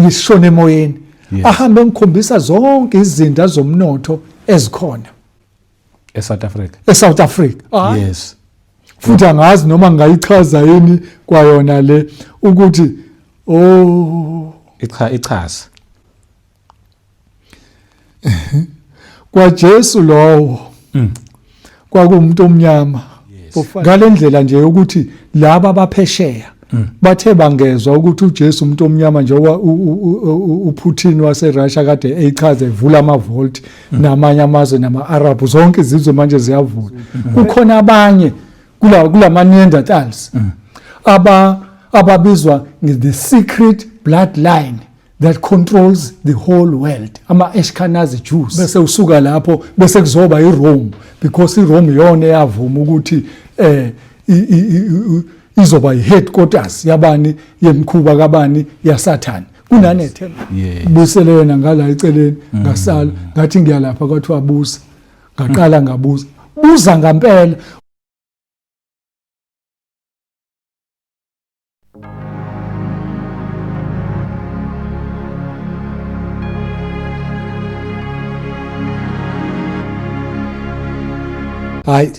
Ngisishona emoyeni. Ahambe ngikhombisa zonke izinda zomnotho ezikhona eSouth Africa. eSouth Africa. Yes. Futhi angazi noma ngingayichaza yini kwayona le ukuthi oh icha ichaza. KwaJesu lowo. Kwakuwumuntu omnyama. Ngalendlela nje yokuthi laba abaphesheya bathe bangezwa ukuthi uJesu umuntu omnyama njengoba uPutin waseRussia kade eyichaza evula amavolt namanye amazwe nama-Arab, zonke izizwe manje ziyavula. Kukhona abanye kulama Neanderthals ababizwa the secret bloodline that controls the whole world, ama-Ashkenazi Jews. Bese usuka lapho bese kuzoba iRome, because iRome iyona eyavuma ukuthi izoba i-headquarters yabani, yemkhuba kabani, yaSathane. Kunanethemba. Busele yena ngala eceleni, ngasala ngathi ngiyalapha, kwathiwa buza. Ngaqala ngabuza, buza ngampela. Hayi,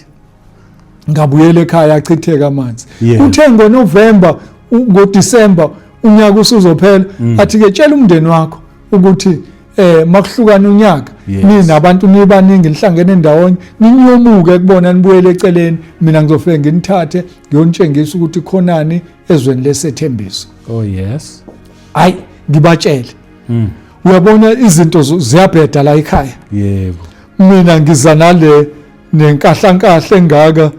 ngabuyela ekhaya, achitheka amanzi. Uthe ngoNovember, ngoDecember unyaka usuzophela, athi ke tshela umndeni wakho ukuthi makuhlukana unyaka ninabantu nibaningi nihlangene ndawonye, ninyomuke kubona nibuyele eceleni, mina ngizofike nginithathe ngiyonitshengisa ukuthi khonani ezweni lesethembiso. Oh yes. Hayi, ngibatshele. Uyabona izinto ziyabheda la ekhaya. Yebo. Mina ngiza nale nenkahlankahla engaka.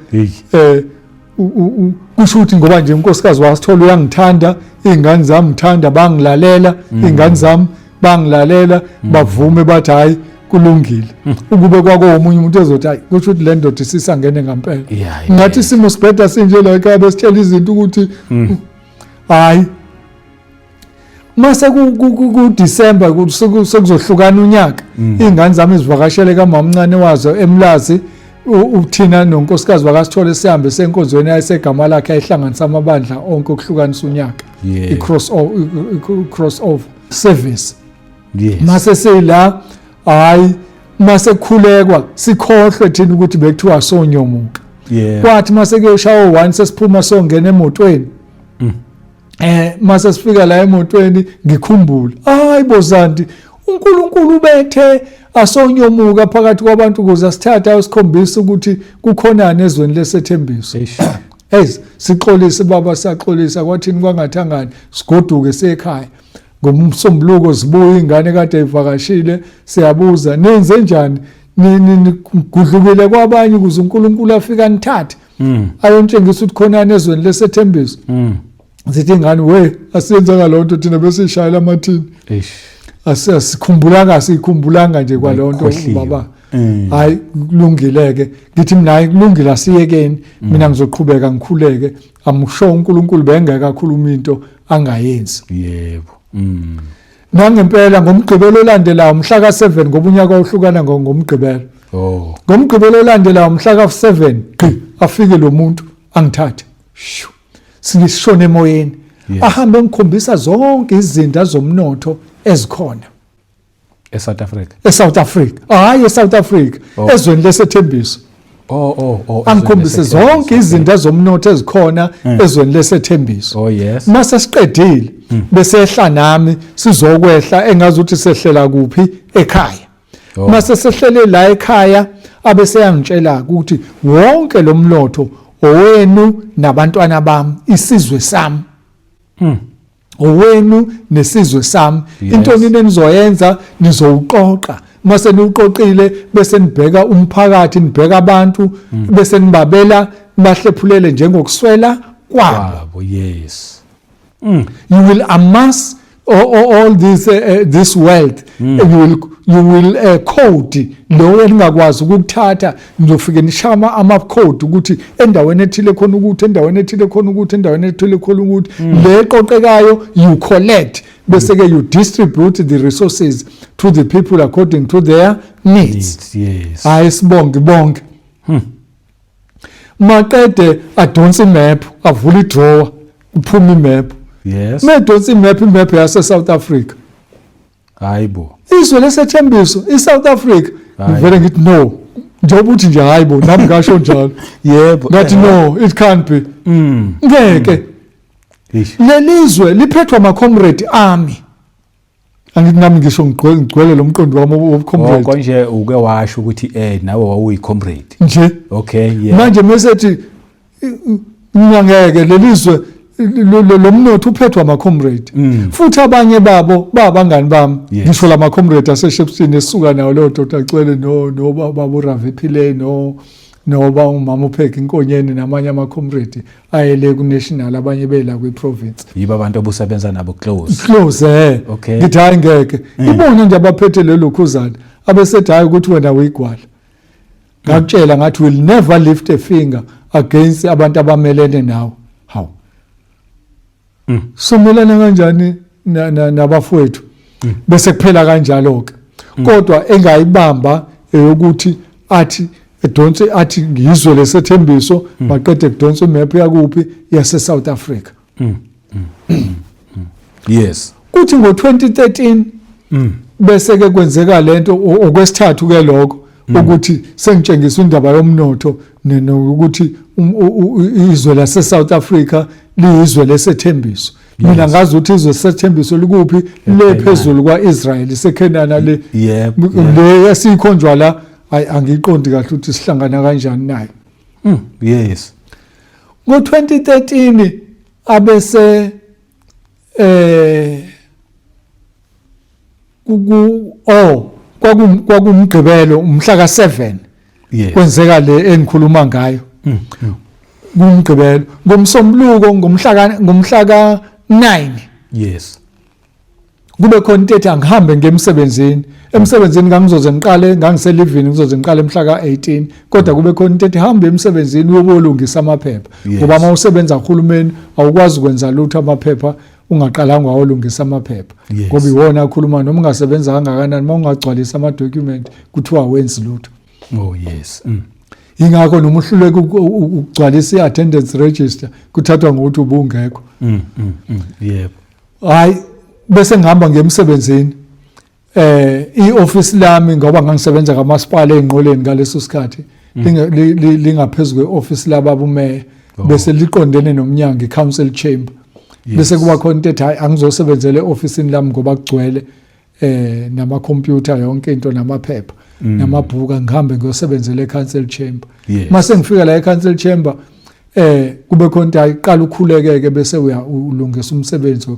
Kusho ukuthi ngoba nje unkosikazi wasithola uyangithanda, izingane zami ngithanda, bangilalela, izingane zami bangilalela, bavume bathi hayi kulungile. Ukube kwakuwomunye umuntu ezothi hayi kusho ukuthi le ndoda isisangene ngampela. Ngathi isimo sibheda sinje la ekhaya, besitshela izinto ukuthi hayi mase ku December sekuzohlukana unyaka, izingane zami zivakashele kamamncane wazo eMlazi, uthina nonkosikazi wakasithole sihambe senkonzweni yayisegama lakhe ayihlanganisa amabandla onke okuhlukanisa unyaka, i-cross over service. Mase seyila, hayi mase kukhulekwa sikhohlwe thina ukuthi bekuthiwa sonyomuka. Kwathi mase kuyoshawa 1 sesiphuma songena emotweni. Mase sifika la emotweni ngikhumbule, hayi bozanti uNkulunkulu ubethe asonyomuka phakathi kwabantu ukuze asithathe ayosikhombisa ukuthi kukhonani ezweni lesethembiso. Hey, sixolise baba, siyaxolisa, kwathini kwangathangani, sigoduke siyekhaya. Ngomsombuluko zibuya ingane kade ivakashile, siyabuza nenze njani, nigudlukile kwabanye ukuze uNkulunkulu afike anithathe ayontshengisa ukuthi khonani ezweni lesethembiso. Sithi ingane we asiyenzanga loo nto thina, besishayela amathini. Asikhumbulanga, asikhumbulanga nje kwaloo nto baba. Hayi kulungile-ke, ngithi mina hayi kulungile asiyekeni, mina ngizoqhubeka ngikhuleke. I'm sure uNkulunkulu bengeke akhuluma into angayenzi. Yebo. Nangempela ngomgqibelo olandelayo mhla ka7, ngoba unyaka uhlukana ngomgqibelo. Ngomgqibelo olandelayo mhla ka7 gqi afike lo muntu angithathe. Singishona emoyeni. Ahambe ngikhombisa zonke izinda zomnotho ezikhona eSouth Africa. eSouth Africa. Hayi eSouth Africa, ezweni lesethembiso. Angikhombise zonke izinto zomnotho ezikhona ezweni lesethembiso. Oh yes. Mase siqedile besehla nami sizokwehla engazi ukuthi sehlela kuphi ekhaya. Mase sehlele la ekhaya abese yangitshela ukuthi wonke lo mnotho owenu nabantwana bami, isizwe sami. Owenu nesizwe sami. Into nini enizoyenza, nizowuqoqa. Mase niwuqoqile bese nibheka umphakathi, nibheka abantu, bese nibabela, nibahlephulele njengokuswela kwabo. Yes. You will amass all this wealth. You will code lo eningakwazi ukukuthatha, nizofike nishama ama code ukuthi endaweni ethile khona ukuthi, endaweni ethile khona ukuthi, endaweni ethile khona ukuthi, le qoqekayo you collect, bese ke you distribute the resources to the people according to their needs. Needs, yes. Hayi sibonge bonke. Maqede adonse imap, avule idrawer, kuphuma imap. Yes. Medonsa imap, imap yase South Africa. Hayibo. Izwe lesethembiso iSouth Africa. Hayi. Ngivele ngithi no. Njengoba uthi nje hayibo, nami ngasho njalo. Yebo. Ngathi no, it can't be. Ngeke. Eish. Lelizwe liphethwe ama comrade ami. Angithi nami ngisho ngigcwele lo mqondo wami wobucomrade. Oh, konje uke washo ukuthi nawe wawuyi comrade. Nje. Okay, yeah. Manje mesethi ngeke lelizwe lo mnotho uphethwe ama comrade. Futhi abanye babo babangani bami. Ngisho lama comrade aseShepstone esuka nawo leyo Dr. Cwele no baba uRavi Pillay noba umama uPheki Inkonyeni namanye ama comrade ayele ku national, abanye bela kwi province. Yibo abantu obusebenza nabo close. Close. Okay. Ngithi hayi ngeke. Ibona nje abaphethe lelo khuzana abesethi hayi ukuthi wena uyigwala. Ngakutshela ngathi will never lift a finger against abantu abamelene nawe. Hawu. Somelana kanjani nabafowethu? Bese kuphela kanjalo ke. Kodwa engayibamba eyokuthi athi edonse athi ngizwe lesethembiso, maqede kudonsa imap yakuphi yase South Africa. Yes. Kuthi ngo-2013 bese ke kwenzeka lento okwesithathu ke lokho ukuthi sengitshengiswa indaba yomnotho nokuthi izwe lase South Africa liyizwe lesethembiso. Mina ngazi ukuthi izwe lesethembiso likuphi, le phezulu kwaIsrael seKenana le. Le esikhonjwa la, hayi angiqondi kahle ukuthi sihlangana kanjani nayo. Yes. Ngo-2013 abese kwakumgqibelo umhla ka7. Yes. Kwenzeka le engikhuluma ngayo. Kumgqibelo ngomsombuluko ngomhla ka9. Yes. Kube khona into ethi angihambe ngemsebenzini. Emsebenzini ngangizoze ngiqale, ngangiselivini ngizoze ngiqale mhla ka18, kodwa kube khona into ethi hamba emsebenzini uyobolungisa amaphepha. Ngoba uma usebenza kuhulumeni awukwazi ukwenza lutho amaphepha ungaqalanga wawolungisa amaphepha. Ngoba iwona akhuluma noma ungasebenza kangakanani, uma ungagcwalisa ama document kuthiwa wenzi lutho. Oh yes. Ingakho noma uhluleka ukugcwalisa i-attendance register kuthathwa ngokuthi ubungekho. Yebo. Hayi bese ngihamba ngemsebenzini. I-office lami ngoba ngangisebenza kamasipala eNqoleni ngaleso sikhathi lingaphezulu kwe-office lababa umeya. Bese liqondene nomnyango i-council chamber. Bese kuba khona into ethi hayi angizosebenzela e-officeini lami ngoba kugcwele nama computer yonke into namaphepha namabhuku, ngihambe ngiyosebenzela e-council chamber. Mase ngifika la e-council chamber kube khona into ayiqala ukhulekeke bese ulungisa umsebenzi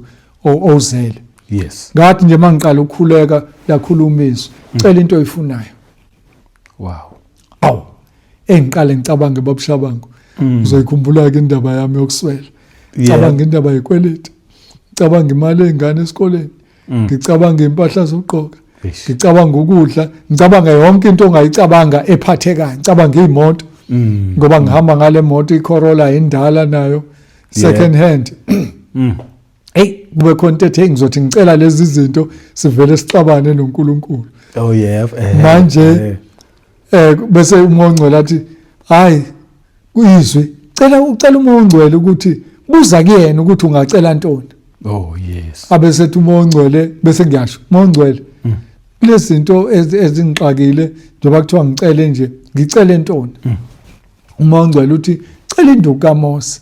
owuzele. Yes. Ngathi nje mangiqala ukukhuleka lakhuluma izwi, cela into oyifunayo. Wow. Awu. Engiqale ngicabange babushabango. Uzoyikhumbula ke indaba yami yokuswela. Ngicabanga indaba yekweleti. Ngicabanga imali engane esikoleni. Ngicabanga impahla zokugqoka. Ngicabanga ukudla, ngicabanga yonke into ongayicabanga ephathekayo. Ngicabanga imoto. Ngoba ngihamba ngale moto iCorolla indala nayo second hand. Hey, kube khona into ethi ngizothi ngicela lezi zinto sivele sixabane noNkulunkulu. Oh yeah. Manje bese uMoya oNgcwele athi hayi kuyizwi, cela ucela uMoya oNgcwele ukuthi buza kuyena ukuthi ungacela ntoni. Oh yes. Abesethi uMoya oNgcwele bese ngiyasho uMoya oNgcwele lezi zinto ezingixakile njengoba kuthiwa ngicele nje ngicele ntoni. uMoya oNgcwele uthi cela induku kaMose.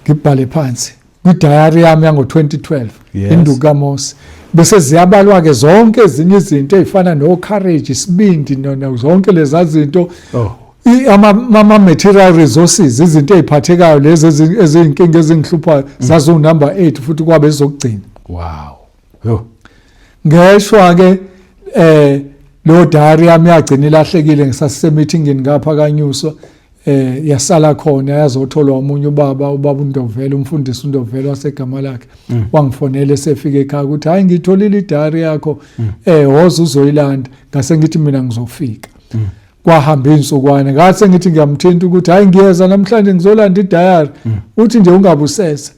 Ngibhale phansi kwi-diary yami yango-2012 induku kaMose. Bese ziyabalwa ke zonke ezinye izinto ezifana no courage, isibindi, zonke lezi zinto. Ama material resources, izinto eziphathekayo lezi eziyinkinga ezingihluphayo zazo number 8 futhi kwabe ezokugcina. Wow. Yo. Ngeshwa ke lo diary yami yagcina ilahlekile ngisase meetingini ngapha kaNyuswa. Yasala khona yazotholwa omunye ubaba, ubaba uNdovela, umfundisi uNdovela wasegama lakhe. Wangifonela esefika ekhaya ukuthi hayi ngitholile idayari yakho, woza uzoyilanda. Ngase ngithi mina ngizofika. Kwahamba insukwana ngase ngithi ngiyamthinta ukuthi hayi ngiyeza namhlanje ngizolanda idayari. Uthi nje ungabusesa.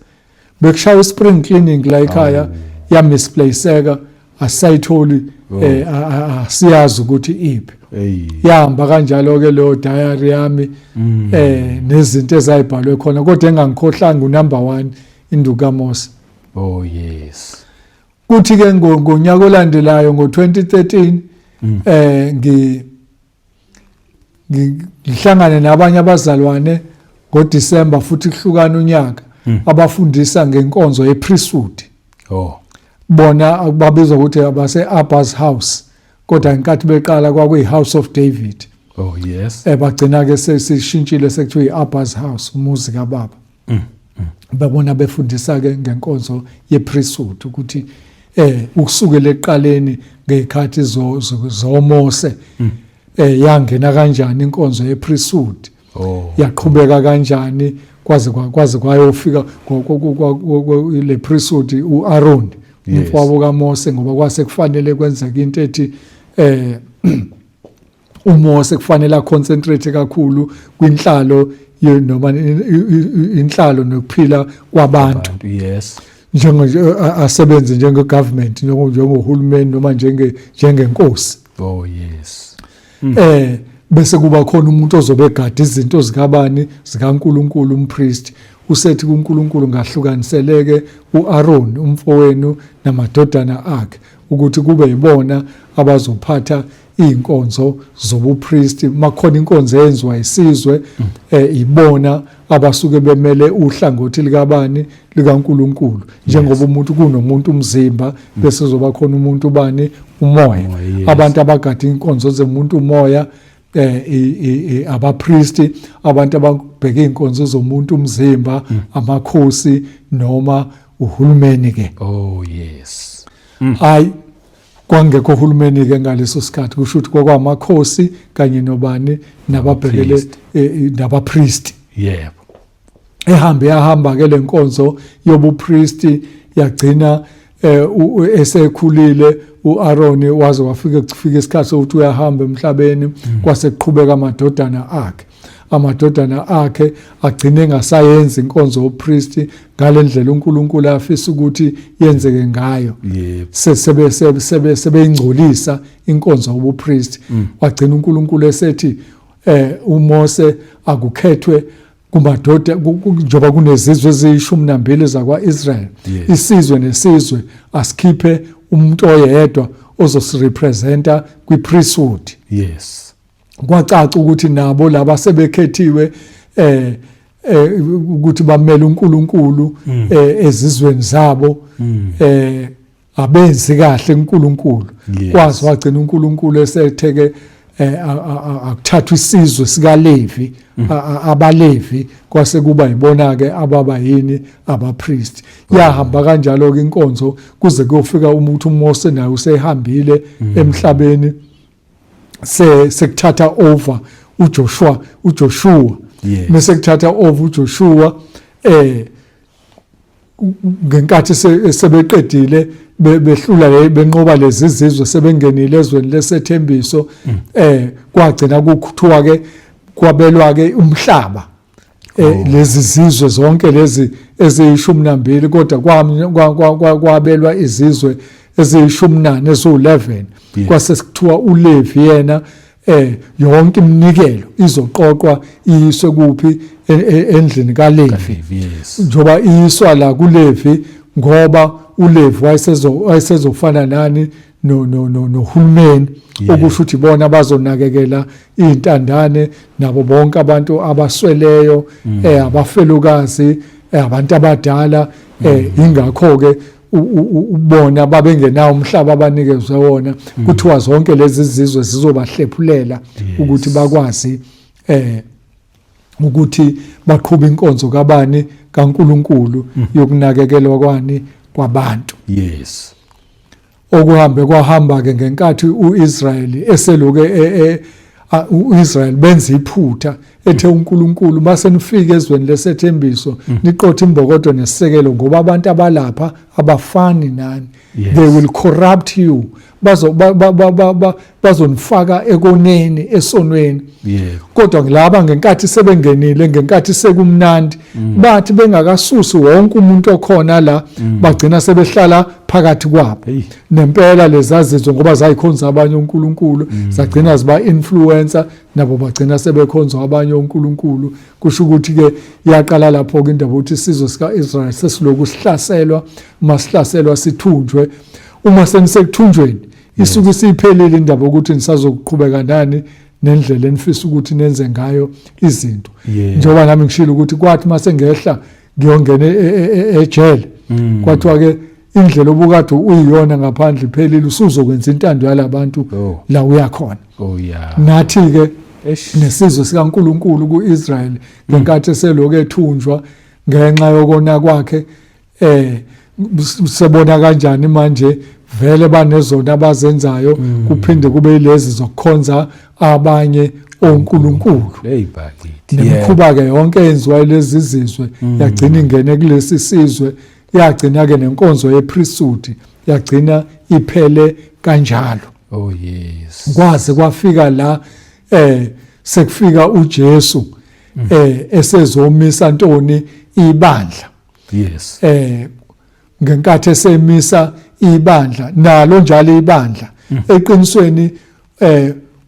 Bekushaya spring cleaning la ekhaya, ya misplaceka, asayitholi, asiyazi ukuthi iphi. Yahamba kanjalo ke leyo diary yami nezinto ezayibhalwe khona, kodwa engangikhohlanga unumber 1 Induku kaMose. Oh yes. Kuthi ke ngonyaka olandelayo ngo-2013 ngi ngihlangane nabanye abazalwane ngoDisemba futhi kuhlukana unyaka abafundisa ngenkonzo yepriesthood. Oh. Bona babizwa ukuthi abase Abba's House, kodwa inkathi beqala kwakuyi House of David. Oh yes. Bagcina ke sesishintshile sekuthiwa iAbba's House, umuzi kababa. Babona befundisa ke ngenkonzo yepriesthood ukuthi ukusukela ekuqaleni ngezikhathi zoMose yangena kanjani inkonzo yepriesthood. Oh. Yaqhubeka kanjani kwaze kwayofika le priesthood uAaron umfowabo kaMose, ngoba kwase kufanele kwenzeke into ethi uMose kufanele aconcentrate kakhulu kwinhlalo noma inhlalo nokuphila kwabantu. Yes. Njengo asebenze njenge government, njengohulumeni noma njengenkosi. Oh yes. Bese kuba khona umuntu ozobe egada izinto zikabani, zikaNkuluNkulu, umpriest. Usethi kuNkulunkulu ngahlukaniseleke uAaron umfowenu namadodana akhe ukuthi kube yibona abazophatha inkonzo zobupriest. Makhona inkonzo eyenziwa isizwe, ibona abasuke bemele uhlangothi likabani, likaNkuluNkulu. Njengoba umuntu kunomuntu umzimba, bese kuzoba khona umuntu bani, umoya. Abantu abagada inkonzo zemuntu umoya, abapristi, abantu ababheka inkonzo zomuntu umzimba, amakhosi noma uhulumeni ke. Oh yes. Hayi, kwangekho uhulumeni ke ngaleso sikhathi, kusho ukuthi kwakwamakhosi kanye nobani, nababhekele nabapristi. Yebo. Ehambe yahamba ke lenkonzo yobupristi, yagcina esekhulile uAaron, waze wafika kufika isikhathi sokuthi uyahamba emhlabeni, kwase kuqhubeka amadodana akhe. Amadodana akhe agcine engasayenzi inkonzo yobupristi ngalendlela uNkulunkulu afisa ukuthi yenzeke ngayo. Yebo. Sebe sebe sebeyingcolisa inkonzo yobupristi. Wagcina uNkulunkulu esethi uMose akukhethwe kumadoda, njengoba kunezizwe eziyishumi nambili zakwa-Israel, isizwe nesizwe asikhiphe umuntu oyedwa ozosirepresenta kwi-priesthood. Kwacaca ukuthi nabo laba sebekhethiwe ukuthi bamele uNkulunkulu ezizweni zabo, abenzi kahle uNkulunkulu. Kwazi wagcina uNkulunkulu esetheke akuthathwa isizwe sikaLevi, abaLevi kwase kuba yibona ke ababa yini, abapriest. Yahamba kanjalo ke inkonzo kuze kuyofika umuntu uMose naye usehambile emhlabeni, sekuthatha over uJoshua, uJoshua. Mase kuthatha over uJoshua, ngenkathi sebeqedile behlula le benqoba lezi zizwe, sebengenile ezweni lesethembiso, kwagcina kuthiwa ke kwabelwa ke umhlaba lezi zizwe zonke lezi eziyishumi nambili, kodwa kwabelwa izizwe eziyishumi nane, eziwu-11. Kwase kuthiwa uLevi yena yonke iminikelo izoqoqwa iyiswe kuphi? Endlini kaLevi. kaLevi, yes. Njoba iyiswa la kuLevi, ngoba uLevi wayesezofana nani, no no no nohulumeni, okusho ukuthi bona bazonakekela izintandane nabo bonke abantu abasweleyo, abafelokazi, abantu abadala. Ingakho ke ubona babengenawo umhlaba abanikezwe wona, kuthiwa zonke lezi zizwe zizobahlephulela ukuthi bakwazi ukuthi baqhube inkonzo kabani, kaNkuluNkulu, yokunakekelwa kwani, kwabantu. Okuhambe kwahamba ke ngenkathi uIsrael eseloke uIsrael benza iphutha ethe uNkulunkulu mase nifike ezweni lesethembiso niqothe imbokodo nesisekelo, ngoba abantu abalapha abafani nani. They will corrupt you, bazo bazonifaka ekoneni, esonweni. Kodwa laba ngenkathi sebengenile, ngenkathi sekumnandi, bathi bengakasusi wonke umuntu okhona la, bagcina sebehlala phakathi kwabo. Nempela lezazizwe, ngoba zayikhonza abanye uNkulunkulu, zagcina ziba influencer. Nabo bagcina sebekhonzwa abanye onkulunkulu. Kusho ukuthi ke yaqala lapho ke indaba ukuthi isizwe sika-Israel sesiloku sihlaselwa, uma sihlaselwa sithunjwe. Uma senisekuthunjweni isuke isiphelile indaba ukuthi nisazokuqhubeka nani nendlela enifisa ukuthi nenze ngayo izinto. Njengoba nami ngishilo ukuthi kwathi mase ngehla ngiyongena ejele, kwathiwa ke indlela obukade uyiyona ngaphandle iphelile, usuzokwenza intando yalabantu la uyakhona. Nathi ke nesizwe sikaNkuluNkulu kuIsrael ngenkathi eselokhu ethunjwa ngenxa yokona kwakhe, sebona kanjani manje vele banezona abazenzayo, kuphinde kube yilezi zokukhonza abanye onkulunkulu. Hey bakithi. Nemikhuba ke yonke eyenziwa lezi zizwe yagcina ingene kulesi sizwe, yagcina ke nenkonzo yepriesthood yagcina iphele kanjalo. Oh yes. Kwaze kwafika la sekufika uJesu esezomisa ntoni ibandla. Ngenkathi esemisa ibandla nalo njalo ibandla eqinisweni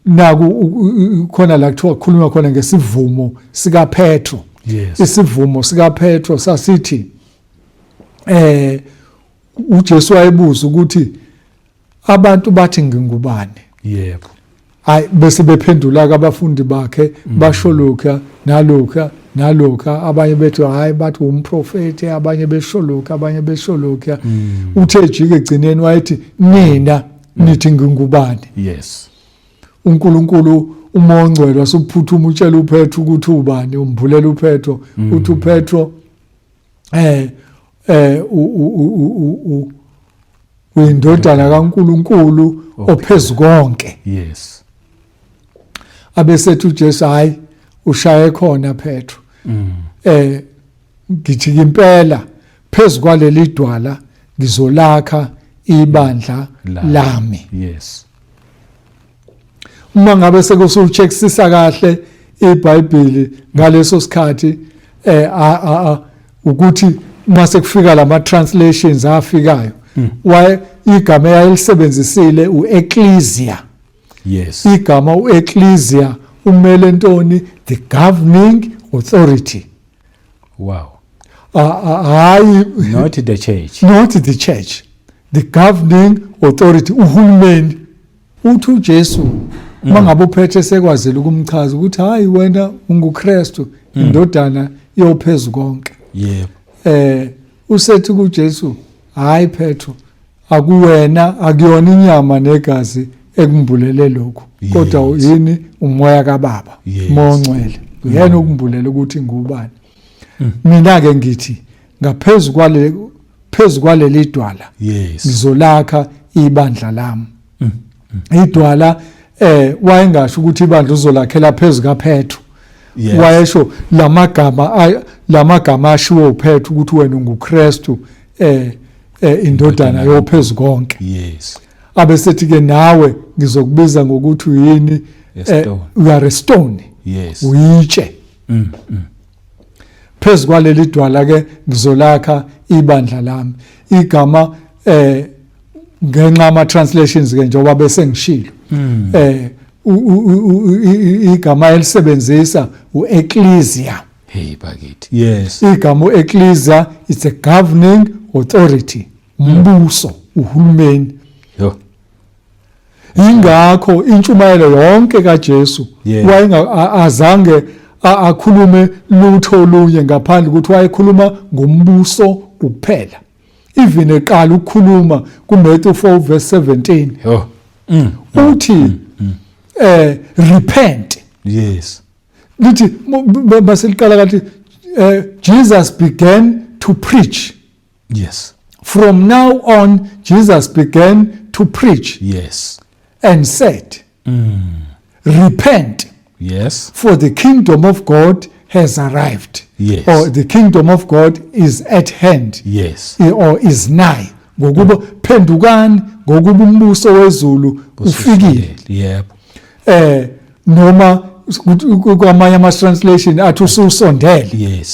naku khona la kuthiwa kukhulunywa khona ngesivumo sikaPetro. Isivumo sikaPetro sasithi uJesu wayebuza ukuthi abantu bathi ngingubani. Hayi, bese bephendula ke abafundi bakhe, basho lokha nalokha nalokha, abanye bethi hayi bathi umprofeti, abanye besho lokha, abanye besho lokha. Uthe jike egcineni wayethi nina nithi ngingubani. uNkulunkulu uMoya oNgcwele wasuphuthuma utshela uPetro ukuthi ubani, umbhulela uPetro, uthi uPetro uyindodana kaNkulunkulu ophezulu konke. Abesethi uJesu hayi ushaye khona Petro. Ngithi impela phezulu kwaleli dwala ngizolakha ibandla lami. Uma ngabe sekusuchecksisa kahle iBhayibheli ngaleso sikhathi ukuthi uma sekufika lama translations afikayo, waye igama eyayilisebenzisile uecclesia. Igama uecclesia umele ntoni? The governing authority. Wow. Hayi, not the church. Not the church. The governing authority, uhulumeni. Uthi uJesu mangabe uphethe sekwazile ukumchaza ukuthi hayi wena unguKristu, indodana yophezulu konke. Usethi kuJesu hayi Petro, akuwena, akuyona inyama negazi ekumbulele lokhu, kodwa yini? Umoya kaBaba, uMoya oNgcwele uyena okumbulela ukuthi ngubani. Mina ke ngithi ngaphezulu kwale, phezulu kwaleli dwala ngizolakha ibandla lami. Idwala wayengasho ukuthi ibandla uzolakhela phezulu kaPetro. Wayesho lamagama ashiwo uPetro ukuthi wena unguKristu indodana yophezulu konke. Abesethi ke nawe ngizokubiza ngokuthi uyini? You are a stone. Uyitshe. Phezu kwaleli dwala ke ngizolakha ibandla lami. Igama ngenxa ama translations ke njengoba bese ngishilo, igama elisebenzisa uecclesia. Hey bakithi. Yes. Igama uecclesia, it's a governing authority, umbuso, uhulumeni. Yo. Ingakho intshumayelo yonke kaJesu wayenga azange akhulume lutho olunye ngaphandle ukuthi wayekhuluma ngombuso kuphela. Even eqala ukukhuluma kuMatthew 4 verse 17. Yo. Uthi repent. Lithi maseliqala kathi Jesus began to preach. From now on Jesus began to preach. And said, repent. For the kingdom of God has arrived. Or the kingdom of God is at hand. Or is nigh. Ngokuba phendukani ngokuba umbuso wezulu ufikile. Noma kwamanye ama translation athi ususondele.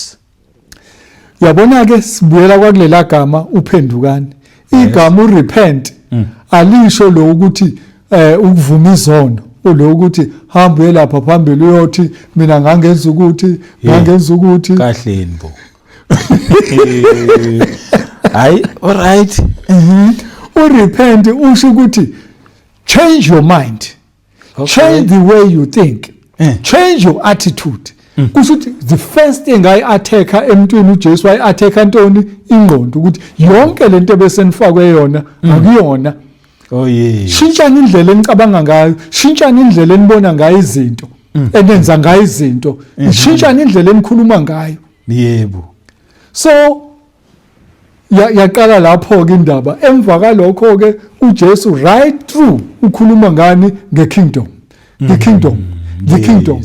Yabona ke sibuyela kwakulela gama uphendukani. Igama urepent alisho lo ukuthi ukuvuma izono. Ulo ukuthi hamba uye lapha phambili uyothi mina ngangenza ukuthi ngangenza ukuthi kahleni bo. Hayi, all right. Urepent usho ukuthi change your mind. Change the way you think. Change your attitude. Kusho ukuthi the first thing ayi-attack-a emntwini uJesu wayi-attack-a ntoni? Ingqondo, ukuthi yonke lento ebesenifakwe yona akuyona. Oh yes. Shintshani indlela enicabanga ngayo, shintshani indlela enibona ngayo izinto, enenza ngayo izinto, shintshani indlela enikhuluma ngayo. Yebo. So yaqala lapho ke indaba. Emva kalokho ke uJesu right through ukhuluma ngani? Ngekingdom, the kingdom, the kingdom,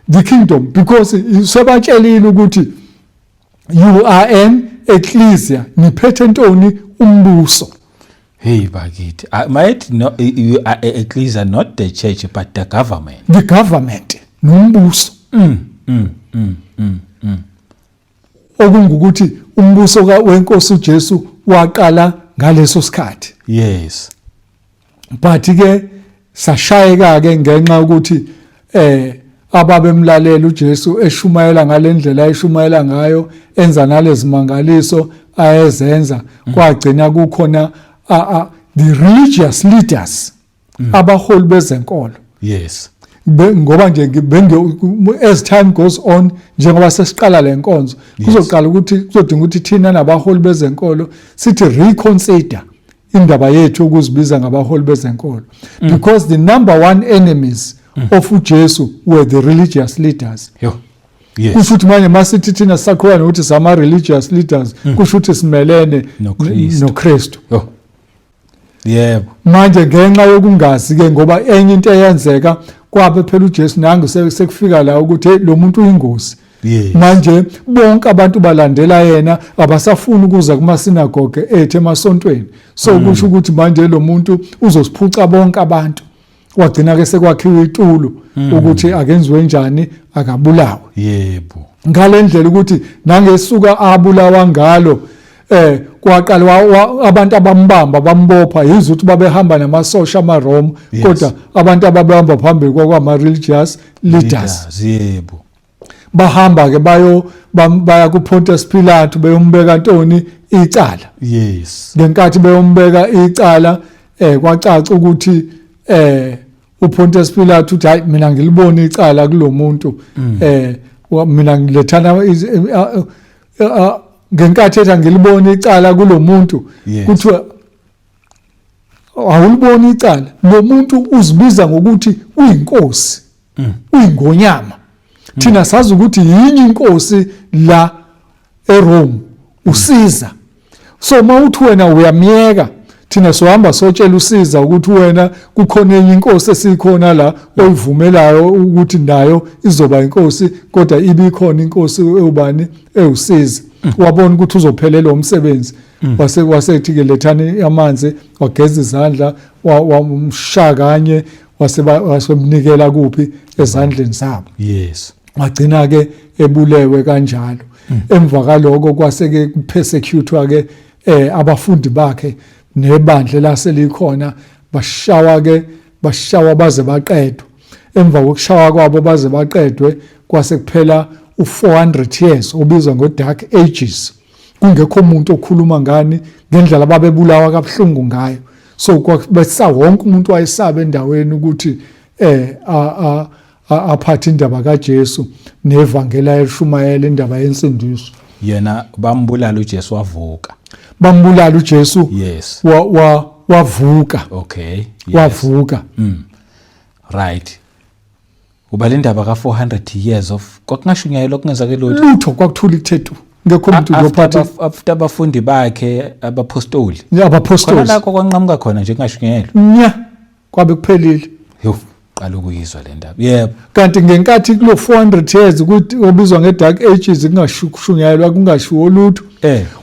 the kingdom, because sebatshelile ukuthi you are an ecclesia, niphethe ntoni? Umbuso. Hey bakithi, might no, you are a ecclesia, not the church but the government. The government nombuso. Okungukuthi umbuso wenkosi uJesu waqala ngaleso sikhathi. Yes. But ke sashayeka ke ngenxa ukuthi ababemlalela uJesu eshumayela ngalendlela ayeshumayela ngayo, enza nalezimangaliso ayezenza, kwagcina kukhona the religious leaders, abaholi bezenkolo. Yes. Ngoba nje as time goes on, njengoba sesiqala lenkonzo, kuzoqala ukuthi kuzodinga ukuthi thina nabaholi bezenkolo sithi reconsider indaba yethu ukuzibiza ngabaholi bezenkolo, because the number one enemies of uJesu were the religious leaders. Yo. Yes. Kusho ukuthi manje masithi thina sisaqhubeka nokuthi sama religious leaders, kusho ukuthi simelene noKristu. noKristu. Yo. Yebo. Manje ngenxa yokungazi ke, ngoba enye into eyenzeka kwabe phela uJesu nangu sekufika la ukuthi hey, lo muntu uyingozi. Manje bonke abantu balandela yena, abasafuni ukuza kumasinagoge ethu emasontweni. So kusho ukuthi manje lo muntu uzosiphuca bonke abantu. Wagcina ke sekwakhiwa itulo ukuthi akenziwe njani, akabulawe. Yebo. Ngalendlela ukuthi nangesuka abulawa ngalo, kwaqala abantu abambamba bambopha, yize ukuthi babehamba namasosha amaRoma, kodwa abantu ababehamba phambili kwakwama religious leaders. Leaders, yebo. Bahamba ke baya kuPontius Pilate beyombeka ntoni? Icala. Yes. Ngenkathi beyombeka icala, kwacaca ukuthi uPontius Pilate uthi hayi, mina ngilibona icala kulomuntu, mina ngilethana ngenkathi ethi angilibona icala kulomuntu, kuthiwa awulibona icala, lo muntu uzibiza ngokuthi uyinkosi, uyingonyama. Thina sazi ukuthi yinye inkosi la eRome, uSiza. So mawuthi wena uyamyeka, thina sohamba sotshela uSiza ukuthi wena kukhona enye inkosi esikhona la oyivumelayo ukuthi nayo izoba inkosi, kodwa ibikhona inkosi ewubani? EwuSiza. Wabona ukuthi uzophelelwa umsebenzi, wasethi ke lethani amanzi, wageza izandla, wamshaya kanye, wasemnikela kuphi? Ezandleni zabo. Yes. Wagcina ke ebulewe kanjalo. Emva kaloko kwase ke kupersecutwa ke abafundi bakhe nebandla laselikhona, bashawa ke, bashawa baze baqedwe. Emva kokushawa kwabo baze baqedwe, kwase kuphela u400 years obizwa ngo Dark Ages, kungekho umuntu okhuluma ngani ngendlela babebulawa kabuhlungu ngayo. So kwabesa wonke umuntu wayesaba endaweni ukuthi aphathe indaba kaJesu nevangeli ayeshumayela, indaba yensindiso. Yena bambulala uJesu wavuka. Bambulala uJesu. Yes. Wavuka. Okay. Yes. Wavuka. Right. Uba le ndaba ka 400 years of kwakungashunyayelwa, kungenzake lutho. Lutho, kwakuthula ikuthethu, ngekho umuntu nophatha. After abafundi bakhe, abapostoli. Abapostoli. Khona lakho kwanqamuka khona nje, kungashunyayelwa. Nya, kwabe kuphelile. Yo, qala ukuyizwa le ndaba. Yebo. Kanti ngenkathi kulo 400 years ukuthi obizwa nge-Dark Ages kungashunyayelwa, kungashiwo lutho,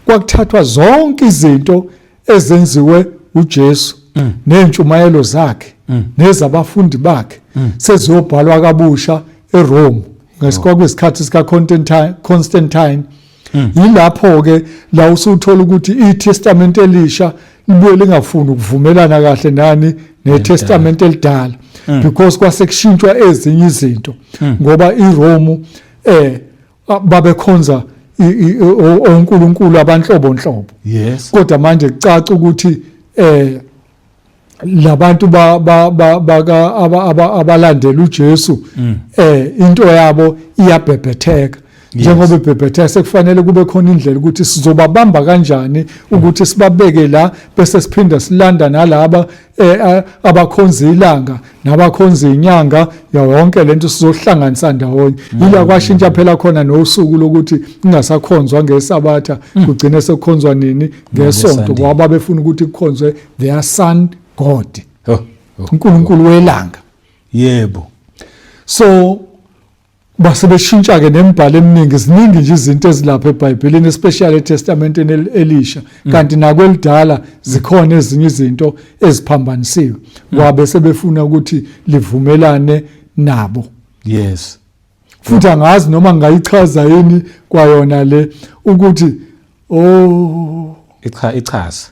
kwakuthathwa zonke izinto ezenziwe uJesu nezintshumayelo zakhe nezabafundi bakhe, seziyobhalwa kabusha eRome ngesikhathi sika Constantine. Yilapho ke la usuthola ukuthi iTestament elisha Libuye lingafuni ukuvumelana kahle nani neTestament elidala, because kwase kushintshwa ezinye izinto, ngoba iRome babekhonza onkulunkulu abanhlobonhlobo. Kodwa manje kucaca ukuthi labantu baka abalandela uJesu, into yabo iyabhebhetheka. Njengoba ibhebhetheka, sekufanele kube khona indlela ukuthi sizobabamba kanjani, ukuthi sibabeke la, bese siphinda silanda nalaba abakhonza ilanga nabakhonza inyanga, yonke lento sizohlanganisa ndawonye. Ila kwashintsha phela khona nosuku lokuthi kungasakhonzwa ngeSabatha, kugcine sekukhonzwa nini? NgeSonto, ngoba babefuna ukuthi kukhonzwe their sun god, uNkulunkulu welanga. So base beshintsha ke nemibhalo eminingi. Ziningi nje izinto ezilapha eBhayibhelini, especially eTestamenteni elisha, kanti nakwelidala zikhona ezinye izinto eziphambanisiwe, kwabe sebefuna ukuthi livumelane nabo. Futhi angazi noma ngingayichaza yini kwayona le ukuthi, oh. Ichaza.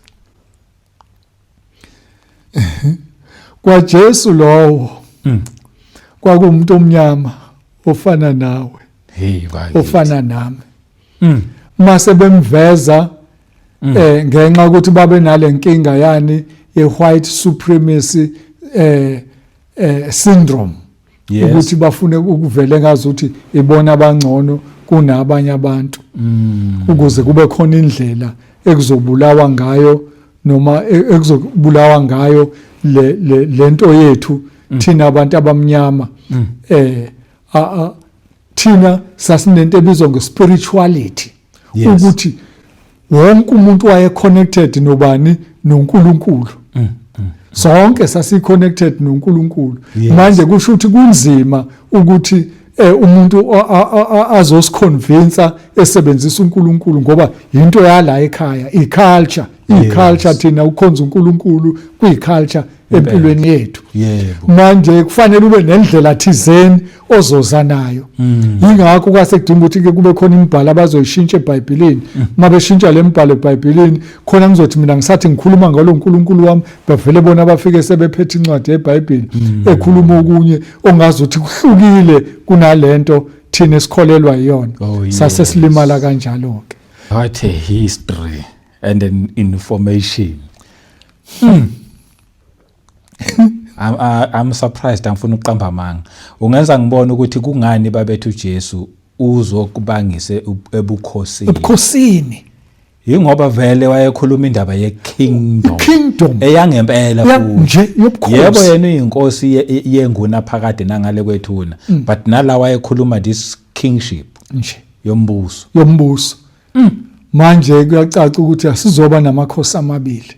KwaJesu lowo kwakuwumuntu omnyama ofana nawe, Hey bakithi. Ofana nami. Mase bemveza, ngenxa ukuthi babe nalenkinga yani ye white supremacy syndrome, ukuthi bafune ukuvele ngazuthi ibona abangcono kunabanye abantu, ukuze kube khona indlela ekuzobulawa ngayo noma ekuzobulawa ngayo le lento yethu thina abantu abamnyama. Thina sasinento ebizwa nge-spirituality, ukuthi wonke umuntu waye connected nobani? NoNkulunkulu. Sonke sasi connected noNkulunkulu. Manje kusho ukuthi kunzima ukuthi umuntu azosiconvince esebenzisa uNkulunkulu, ngoba into yala ekhaya, iculture, iculture thina ukhonza uNkulunkulu kuyiculture empilweni yethu. Manje kufanele ube nendlela thizeni ozoza nayo. Yingakho kwase kudinga ukuthi ke kube khona imibhalo abazoyishintsha eBhayibhelini. Uma beshintsha le mibhalo eBhayibhelini khona, ngizothi mina ngisathi ngikhuluma ngalo uNkulunkulu wami, bavele bona bafike sebephethe incwadi yeBhayibheli ekhuluma okunye ongazi ukuthi kuhlukile kunalento thina esikholelwa iyona. Sase silimala kanjalo ke. What a history and an information. I'm surprised, angifuna ukuqamba amanga. Ungenza ngibone ukuthi kungani babethu uJesu uzokubangise ebukhosini. Ebukhosini. Yingoba vele wayekhuluma indaba ye-kingdom. Kingdom. Eyangempela futhi. Nje yobukhosi. Yebo, yena uyinkosi yenguna phakade nangale kwethuna. But nala wayekhuluma this kingship nje yombuso. Yombuso. Manje kuyacaca ukuthi asizoba namakhosi amabili.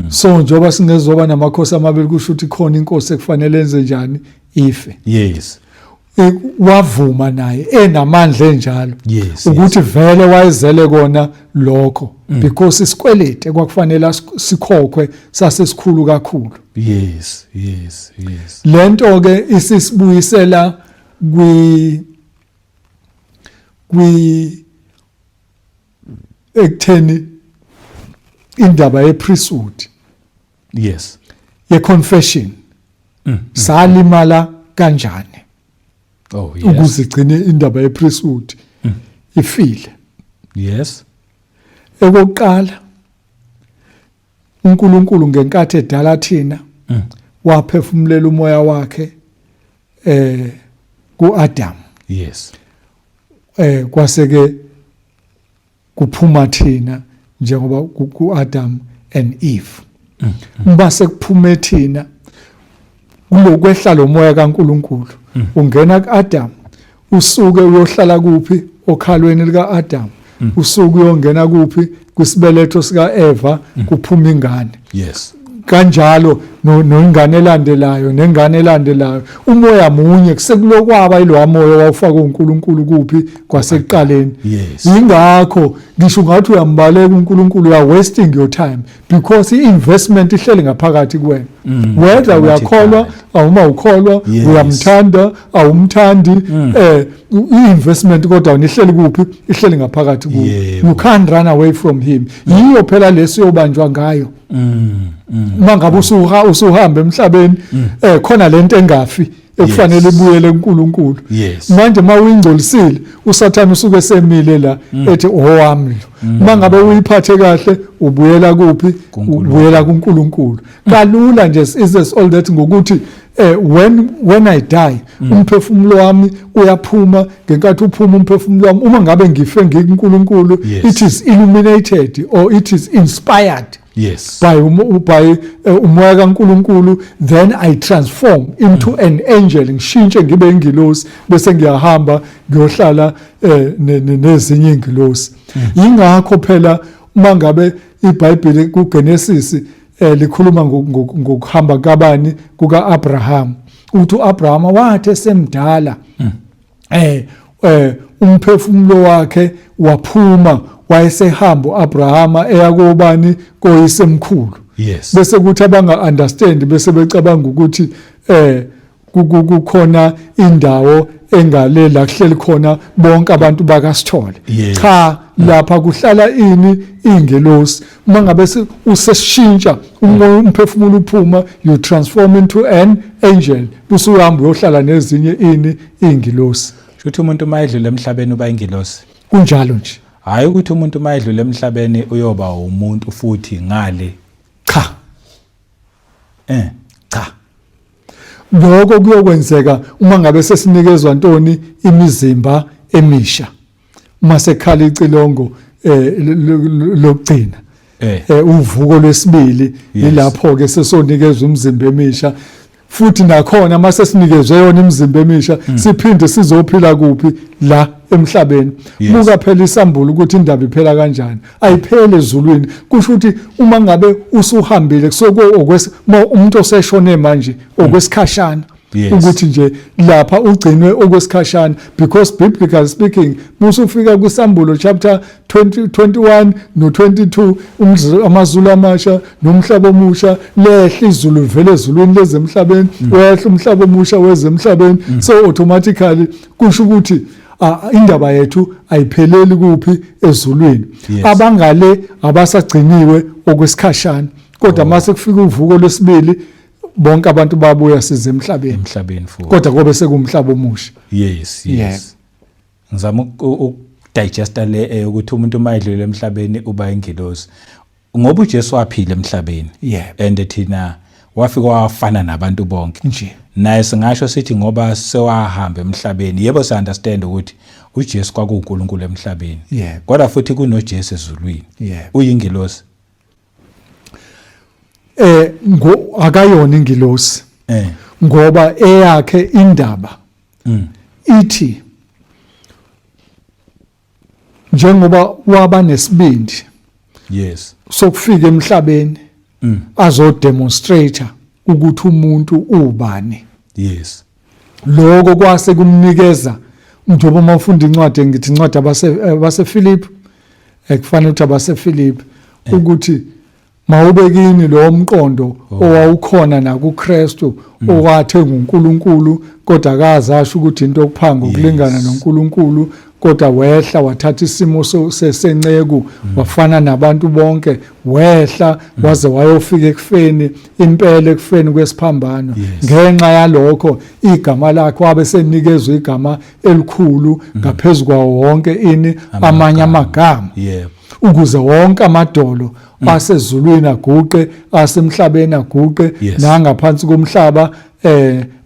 So njengoba singezoba namakhosi amabili, kusho ukuthi khona inkosi ekufanele enze njani? Ife. Wavuma naye enamandla enjalo, ukuthi vele wayezele kona lokho, because isikweleti ekwakufanele sikhokhwe sasesikhulu kakhulu. Lento ke isisibuyisela kwi ekutheni indaba ye-priesthood, ye-confession, salimala kanjani ukuze igcine indaba ye-priesthood ifile. Ekokuqala, uNkulunkulu ngenkathi edala thina, waphefumulela umoya wakhe kuAdam. Kwase ke kuphuma thina, njengoba ku-Adam and Eve. Base kuphume thina kulokwehla lo moya kaNkuluNkulu, ungena kuAdam, usuke uyohlala kuphi? Okhalweni likaAdam. Usuke uyongena kuphi? Kwisibeletho sikaEva, kuphuma ingane. Kanjalo nengane elandelayo, nengane elandelayo, umoya munye kusekulokwaba ilowa moya wawufaka uNkulunkulu kuphi? Kwasekuqaleni. Ingakho ngisho ungathi uyambaleka uNkulunkulu, you are wasting your time, because i-investment ihleli ngaphakathi kuwena. Whether uyakholwa awuma ukholwa, uyamthanda awumthandi, i-investment kodwa nihleli kuphi? Ihleli ngaphakathi kuwe. You can't run away from him. Yiyo phela lesiyobanjwa ngayo. Uma ngabe usuhamba emhlabeni, khona lento engafi ekufanele ibuyele kuNkulunkulu. Manje uma uyingcolisile, uSathane usuke semile la ethi owami lo. Uma ngabe uyiphathe kahle, ubuyela kuphi? KuNkulunkulu. Ubuyela kuNkulunkulu. Kalula nje, is this all that ngokuthi when I die, umphefumulo wami uyaphuma. Ngenkathi uphuma umphefumulo wami, uma ngabe ngife ngikuNkulunkulu, it is illuminated or it is inspired by umoya kaNkulunkulu, then I transform into an angel, ngishintshe ngibe ingilosi, bese ngiyahamba ngiyohlala nezinye ingilosi. Ingakho phela uma ngabe iBhayibheli kuGenesis likhuluma ngokuhamba kabani, kukaAbraham, uthi uAbraham wathi esemdala, umphefumulo wakhe waphuma, wayesehamba uAbrahama eya kobani? Koyisemkhulu. Bese kuthi abanga understand bese becabanga ukuthi kukhona indawo engale la kuhleli khona bonke abantu bakaSithole. Cha, lapha kuhlala ini? Ingelosi. Uma ngabe useshintsha umoya, umphefumulo uphuma, you transform into an angel, bese uhamba uyohlala nezinye ini? Ingilosi. Shuthi umuntu uma edlula emhlabeni uba ingilosi. Kunjalo nje. Hayi ukuthi umuntu uma edlula emhlabeni uyoba umuntu futhi ngale. Cha. Cha. Lokho kuyokwenzeka uma ngabe sesinikezwa ntoni? Imizimba emisha. Uma sekhala icilongo lokugcina. Uvuko lwesibili, yilapho ke sesonikezwa umzimba emisha. Futhi nakhona mase sinikezwe yona imizimba emisha, siphinde sizophila kuphi? La emhlabeni. Buka phela isambulo ukuthi indaba iphela kanjani. Ayiphele ezulwini. Kusho ukuthi uma ngabe usuhambile, kusuke umuntu oseshone manje okwesikhashana, ukuthi nje lapha ugcinwe okwesikhashana, because biblically speaking, musufika kwisambulo chapter 20, 21 no 22, amazulu amasha nomhlaba omusha, lehla izulu livele ezulwini lezemhlabeni, wehla umhlaba omusha wezemhlabeni. So automatically kusho ukuthi indaba yethu ayipheleli kuphi? Ezulwini. Abangale abasagciniwe okwesikhashana, kodwa mase kufika uvuko lwesibili, bonke abantu babuya size emhlabeni. Emhlabeni futhi. Kodwa kobe sekumhlaba omusha. Yes. Ngizama ukudigesta le ukuthi umuntu uma edlule emhlabeni uba ingilosi. Ngoba uJesu waphila emhlabeni. And thina wafika wafana nabantu bonke. Nje. Naye singasho sithi ngoba sewahamba emhlabeni. Yebo, si understand ukuthi uJesu kwakuuNkulunkulu emhlabeni. Kodwa futhi kunoJesu ezulwini. Uyingilosi. Ngo akayona ingilosi. Ngoba eyakhe indaba ithi njengoba waba nesibindi sokufika emhlabeni azodemonstrate ukuthi umuntu ubani, lokho kwase kumnikeza, njengoba uma ufunda incwadi, ngithi incwadi abase Philip, ekufanele ukuthi abase Philip, ukuthi mawube kini lo mqondo owawukhona nakuKristu, owathe nguNkulunkulu kodwa akazasho ukuthi into yokuphanga ukulingana noNkulunkulu, kodwa wehla wathatha isimo sesenceku, wafana nabantu bonke, wehla waze wayofika ekufeni, impela ekufeni kwesiphambano. Ngenxa yalokho igama lakhe wabe senikezwe igama elikhulu ngaphezulu kwawo wonke ini? Amanye amagama, ukuze wonke amadolo asezulwini aguqe, asemhlabeni aguqe, nangaphansi komhlaba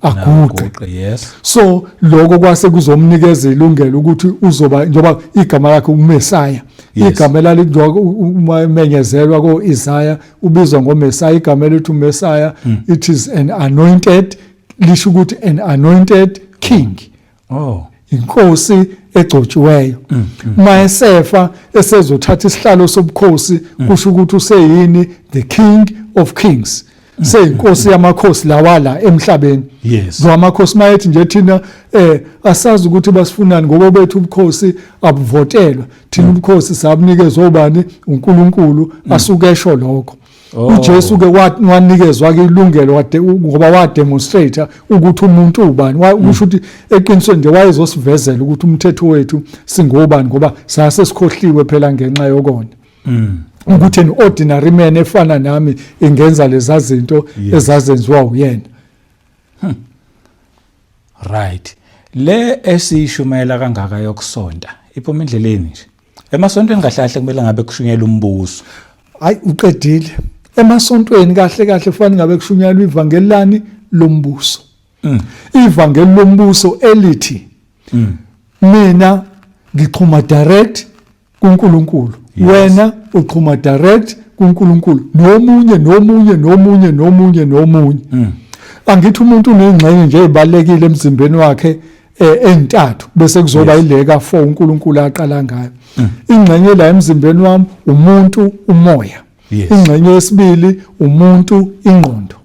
aguqe. Aguqe, yes. So lokho kwase kuzomnikeza ilungelo ukuthi uzoba, njengoba igama lakhe uMesaya, igama lalithi uma emenyezelwa ko-Isaya ubizwa ngoMesaya, igama elithi uMesaya, it is an anointed, lisho ukuthi an anointed king. Inkosi egcotshiweyo. Mayesefa esezothatha isihlalo sobukhosi, kusho ukuthi useyini? The King of Kings, seyinkosi yamakhosi lawa la emhlabeni. Lo amakhosi mayethi nje thina asazi ukuthi basifunani, ngoba bethu ubukhosi abuvotelwa, thina ubukhosi sabunikezwa ubani? uNkulunkulu. Asuke esho lokho. Oh. uJesu ke wanikezwa ke ilungelo wade ngoba wa demonstrate ukuthi umuntu ubani kusho ukuthi eqinisweni nje wayezosivezela ukuthi umthetho wethu singobani ngoba sase sikhohliwe phela ngenxa yokona. Ukuthi an ordinary man efana nami ingenza leza zinto ezazenziwa uyena. Right. Le esiyishumayela kangaka yokusonta iphuma endleleni nje. Emasontweni kahle kahle kumele ngabe kushunyelwa umbuso. Hayi, uqedile. Emasontweni kahle kahle kufanele ngabe kushunyelwa ivangeli lani lombuso. Ivangeli lombuso elithi mina ngixhuma direct kuNkulunkulu. Wena uxhuma direct kuNkulunkulu nomunye nomunye nomunye nomunye nomunye. Angithi umuntu unengxenye nje ebalekile emzimbeni wakhe entathu bese kuzoba ileka 4 uNkulunkulu aqala ngayo. Ingxenye la emzimbeni wami umuntu umoya. Ingxenye yesibili umuntu ingqondo.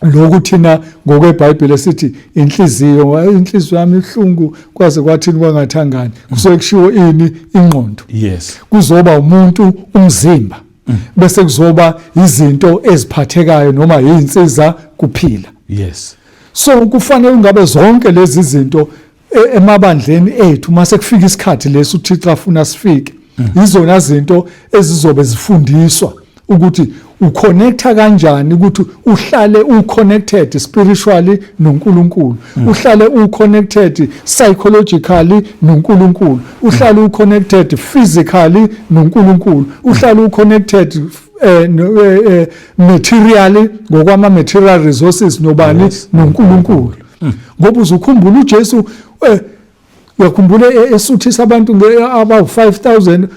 Lokhu thina ngokweBhayibheli sithi inhliziyo, inhliziyo yami ihlungu kwaze kwathini kwangathangani. Kusuke kushiwo ini? Ingqondo. Kuzoba umuntu umzimba. Bese kuzoba izinto eziphathekayo noma izinsiza kuphila. So kufanele ungabe zonke lezi zinto emabandleni ethu mase kufika isikhathi leso uThixo afuna sifike. Izona zinto ezizobe zifundiswa ukuthi uconnecta kanjani, ukuthi uhlale uconnected spiritually noNkulunkulu, uhlale uconnected psychologically noNkulunkulu, uhlale uconnected physically noNkulunkulu, uhlale uconnected materially ngokwama material resources nobani noNkulunkulu. Ngoba uzukhumbula uJesu, uyakhumbula esuthisa abantu abawu-5000,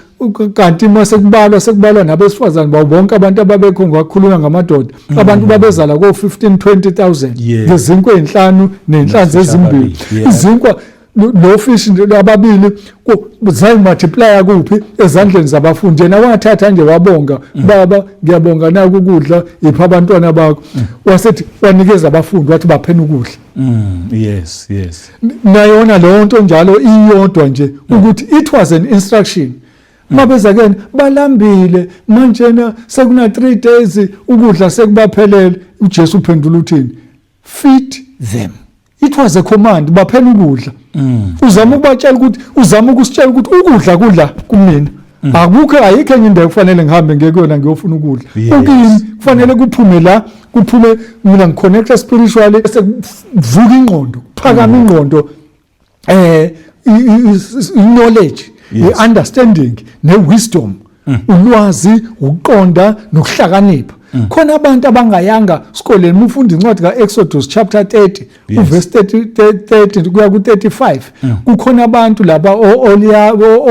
kanti uma sekubalwa sekubalwa nabesifazane bawo bonke abantu ababekho, ngakhulunywa ngamadoda, abantu babezala ko-15 20000 ngezinkwa ezinhlanu nenhlanzi ezimbili. Izinkwa lo fish ababili zayimultiplya kuphi? Ezandleni zabafundi. Yena wathatha nje wabonga, "Baba, ngiyabonga, naku ukudla, ipha abantwana bakho." Wasethi wanikeza abafundi, wathi baphena ukudla. Yes. Nayona leyo nto njalo iyodwa nje ukuthi it was an instruction. Mabeza kena balambile manjena, sekuna 3 days ukudla sekubaphelele, uJesu uphendula uthini? "Feed them." It was a command, baphela ukudla. Uzama ukubatshela ukuthi, uzama ukusitshela ukuthi ukudla kudla kumina, akukho, ayikho enye indawo kufanele ngihambe ngiye kuyona ngiyofuna ukudla. Kukimi, kufanele kuphume la, kuphume mina, ngiconnecta spiritually, sekuvuka ingqondo, kuphakama ingqondo, knowledge, i-understanding ne-wisdom, ulwazi, ukuqonda nokuhlakanipha. Khona abantu abangayanga sikoleni, ufunda incwadi kaExodus chapter 30 uverse 30 30 kuya ku35, kukhona abantu laba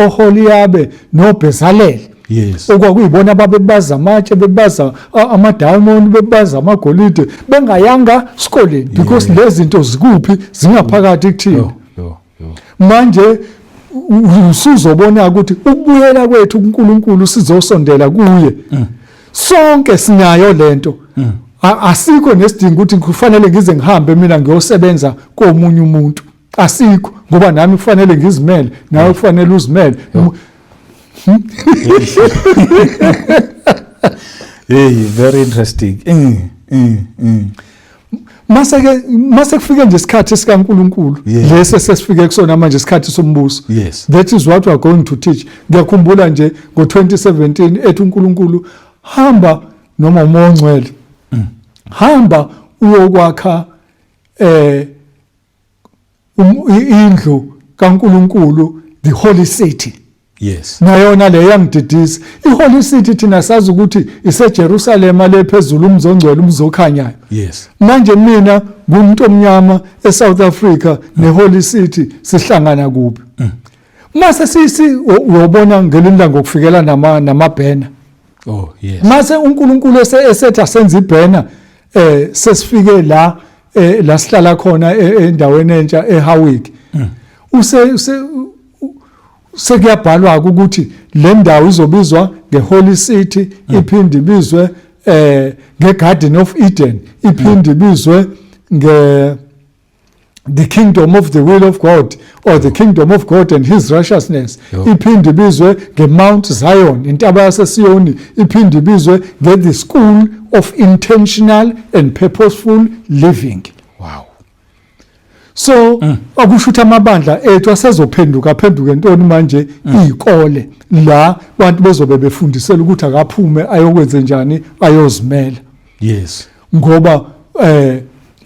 oHoliyabe noBezalel okwakuyibona ababebaza amatshe, bebaza ama-diamond, bebaza amagolide, bengayanga sikoleni, because lezi zinto zikuphi? Zingaphakathi kuthina. Yo, yo, yo. Manje usuzobona ukuthi ukubuyela kwethu kuNkulunkulu, sizosondela kuye, sonke sinayo lento. Asikho nesidingo ukuthi kufanele ngize ngihambe mina ngiyosebenza komunye umuntu, asikho, ngoba nami kufanele ngizimele, nawe kufanele uzimele. Hey, very interesting. Mase ke mase kufike nje isikhathi sikaNkuluNkulu lesi sesifike kusona manje, isikhathi sombuso. That is what we are going to teach. Ngiyakhumbula nje ngo2017 ethi uNkulunkulu hamba, noma uMoya oNgcwele, hamba uyokwakha indlu kaNkuluNkulu, the holy city. Nayona le yangididisa, iHoly City. Thina sazi ukuthi iseJerusalema le phezulu, umzi ongcwele, umzi okhanyayo. Manje mina ngumuntu omnyama eSouth Africa, neHoly City sihlangana kuphi? Mase sisi uyobona ngelinye ilanga ngokufikela nama banner. Oh yes. Mase uNkulunkulu esethi asenze ibanner, sesifike la la sihlala khona endaweni entsha eHowick, use sekuyabhalwa ukuthi le ndawo izobizwa ngeHoly City, iphinde ibizwe ngeGarden of Eden, iphinde ibizwe nge The kingdom of the will of God or the kingdom of God and his righteousness. Iphinde ibizwe ngeMount Zion, intaba yaseSiyoni, iphinde ibizwe nge-the school of intentional and purposeful living. So akusho ukuthi amabandla ethu asezophenduka, aphenduke ntoni manje? Izikole la bantu bezobe befundisela ukuthi akaphume ayokwenze njani, ayozimela. Ngoba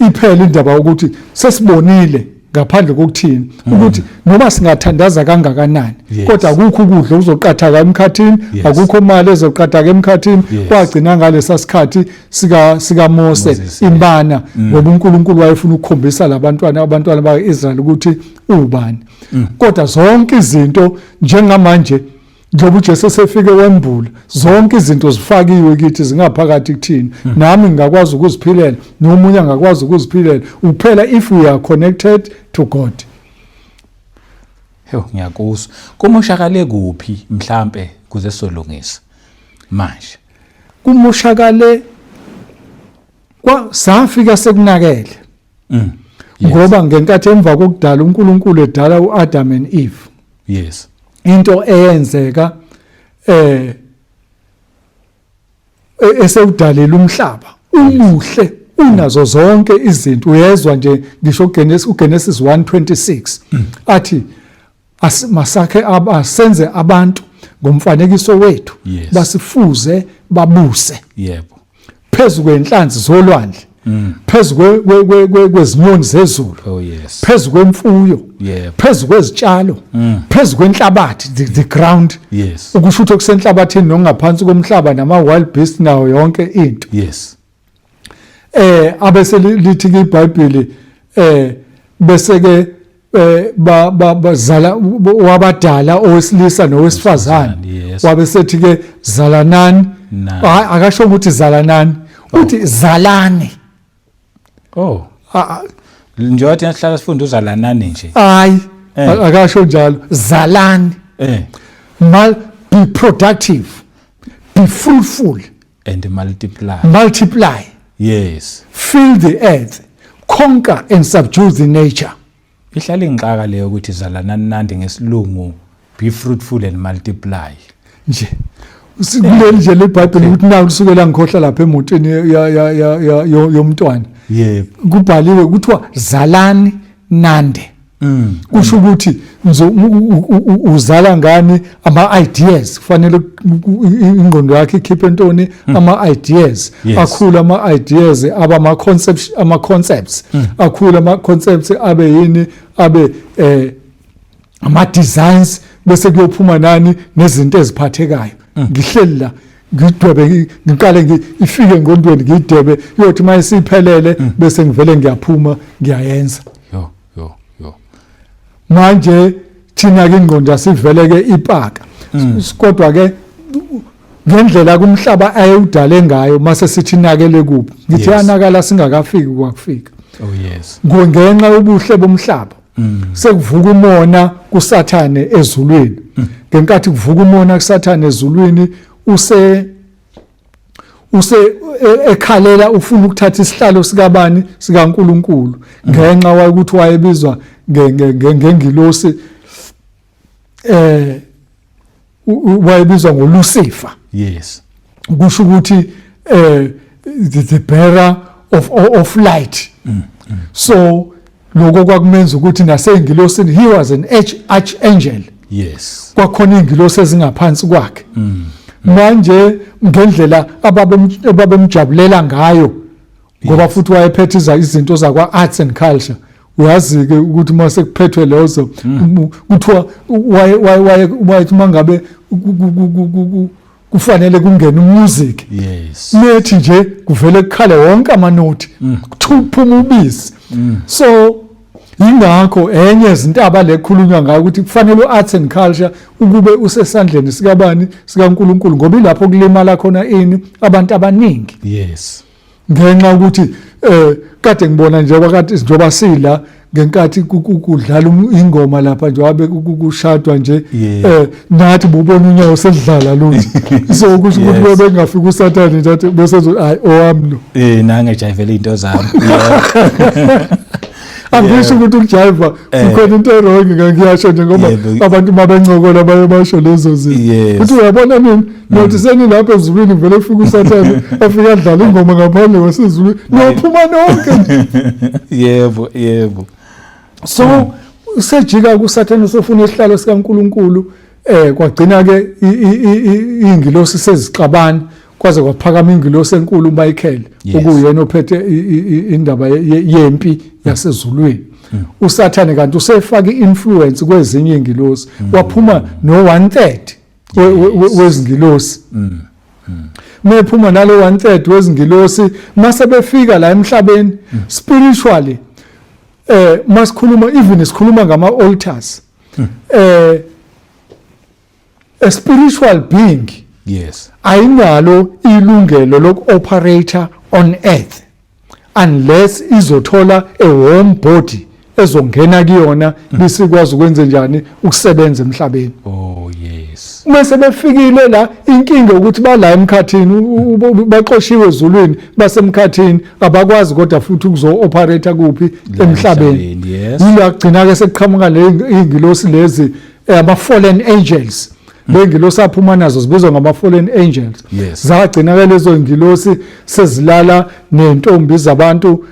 iphela indaba ukuthi sesibonile ngaphandle kokuthini ukuthi noma singathandaza kangakanani, kodwa akukho ukudla okuzoqathaka emkhathini, akukho imali ezoqathaka emkhathini. Kwagcina ngalesa sikhathi sika Mose, Moses, imana, ngoba uNkulunkulu wayefuna ukukhombisa labantwana, abantwana bakwaIsrael, ukuthi ubani. Kodwa zonke izinto njengamanje, njengoba uJesu esefike wembula, zonke izinto zifakiwe kithi, zingaphakathi kuthina. Nami ngingakwazi ukuziphilela, nomunye angakwazi ukuziphilela, kuphela if we are connected to God. Hew, ngiyakuzwa. Kumoshakale kuphi mhlambe kuze solungisa manje? Kumoshakale kwa safika sekunakele. Ngoba ngenkathi emva kokudala uNkulunkulu edala uAdam and Eve, into eyenzeka esewudalela umhlaba umuhle, unazo zonke izinto. Uyezwa nje ngisho uGenesis 1:26 athi masakhe asenze abantu ngomfanekiso wethu, basifuze, babuse phezu kwenhlanzi zolwandle, phezu kwezinyoni zezulu, phezu kwemfuyo, phezu kwezitshalo, phezu kwenhlabathi, the ground, ukusho ukuthi okusenhlabathini nokungaphansi komhlaba, nama wild beast, nayo yonke into. Abese lithi ke iBhayibheli bese ke bazala, wabadala owesilisa nowesifazane. Wabe sethi ke zalanani. Nani. Hayi, akasho ukuthi zalanani, uthi zalani. Njengoba thina sihlala sifunda uzalanani nje. Hayi, akasho njalo, zalani. Mal be productive, be fruitful and multiply. Multiply. Fill the earth, conquer and subdue the nature. Ihlala ingixaka leyo ukuthi zalanani nandi, ngesilungu be fruitful and multiply. Nje kuleli nje leBhayibheli ukuthi naku kusukela ngikhohla lapha emotweni yomntwana, kubhaliwe kuthiwa zalani nande. Kusho ukuthi uzala ngani? Ama ideas. Kufanele ingqondo yakhe ikhiphe ntoni? Ama ideas. Akhula ama ideas, aba ama concepts, ama concepts akhula, ama concepts abe yini? Abe ama designs, bese kuyophuma nani? Nezinto eziphathekayo. Ngihleli la ngidwebe, ngiqale ifike engqondweni, ngiyidwebe, iyothi uma isiphelele bese ngivele ngiyaphuma ngiyayenza. Yo yo yo. Manje thina ke ingqondo asivele ke ipaka, kodwa ke ngendlela kumhlaba ayewudale ngayo, mase sithi nakele kuphi, ngithi yanakala singakafiki kwakufika. Ngenxa yobuhle bomhlaba, sekuvuka umona kuSathane ezulwini. Ngenkathi kuvuka umona kuSathane ezulwini, use ekhalela ufuna ukuthatha isihlalo sikabani? SikaNkuluNkulu, ngenxa wayokuthi wayebizwa ngengilosi, wayebizwa ngoLucifer. Kusho ukuthi the bearer of light. So lokho kwakumenza ukuthi naseyingilosini, he was an archangel. Kwakhona ingilosi ezingaphansi kwakhe. Manje ngendlela ababemjabulela ngayo, ngoba futhi wayephethe izinto zakwa arts and culture, uyazi ke ukuthi uma sekuphethwe lezo, kuthiwa waye waye wayethi uma ngabe kufanele kungene umusic, nethi nje kuvele kukhale wonke amanothi, kuphuma ubisi. So ingakho enye izintaba lekhulunywa ngayo ukuthi kufanele u-arts and culture ukube usesandleni sikabani? SikaNkuluNkulu, ngoba ilapho kulimala khona ini? Abantu abaningi. Ngenxa ukuthi kade ngibona nje wakade njengoba sila ngenkathi kudlala ingoma lapha, njengoba kushadwa nje, nathi bubona unyawo sedlala lutho. So kusho ukuthi bengafika uSathane nje athi bese hayi, owami lo. Nange jayivele into zami. Angisho ukuthi ukujiva kukhona into e-wrong, ngiyasho nje ngoba abantu mabencokola baye basho lezo zinto. Uthi uyabona nini nothi senilapha ezulwini, vele kufika uSathane afike adlala ingoma ngaphandle kwasezulwini, niyophuma nonke. yebo yebo So usejika kuSathane, usofuna isihlalo sikaNkuluNkulu. Kwagcina ke ingilosi sezixabana, kwaze kwaphakama ingilosi enkulu uMichael, okuyena ophethe indaba yempi yasezulwini. USathane kanti usefaka i-influence kwezinye ingilosi, waphuma no 1/3 wezingilosi. Mephuma nalo 1/3 wezingilosi, mase befika la emhlabeni spiritually, masikhuluma, even sikhuluma ngama altars, a spiritual being ayinalo ilungelo loku-operate on earth unless izothola a warm body ezongena kuyona, bese ikwazi ukwenze njani ukusebenza emhlabeni. Oh yes. Uma sebefikile la, inkinga ukuthi bala emkhathini, baxoshiwe ezulwini, basemkhathini, abakwazi kodwa futhi ukuzo-operate kuphi? La. Emhlabeni. Emhlabeni, yes. Yila kugcina ke sekuqhamuka le ingilosi lezi, ama-fallen angels. Le ngilosi aphuma nazo zibizwa ngama-fallen angels. Zagcina ke lezo ngilosi sezilala nentombi zabantu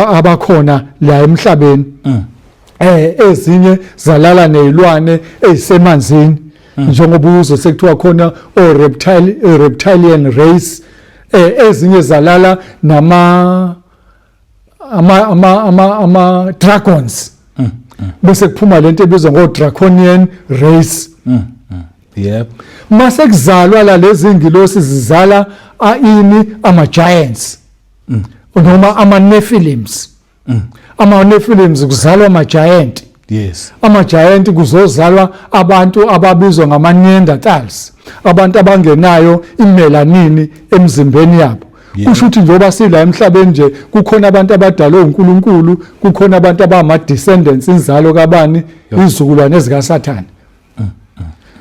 abakhona la emhlabeni. Ezinye zalala nezilwane ezisemanzini, njengoba uzwe sekuthiwa khona o reptile, reptilian race. Ezinye zalala nama ama ama ama ama dragons, bese kuphuma lento ebizwa ngo draconian race. Mase kuzalwa la, lezi ngilosi zizala ini? Ama giants noma ama Nephilims. Ama Nephilims, kuzalwa ama giant. Ama giant, kuzozalwa abantu ababizwa ngama Neanderthals, abantu abangenayo imelanin emzimbeni yabo. Kusho ukuthi njengoba sila emhlabeni nje, kukhona abantu abadalwe uNkulunkulu, kukhona abantu abama descendants, inzalo kabani? Izizukulwane ezikaSathane.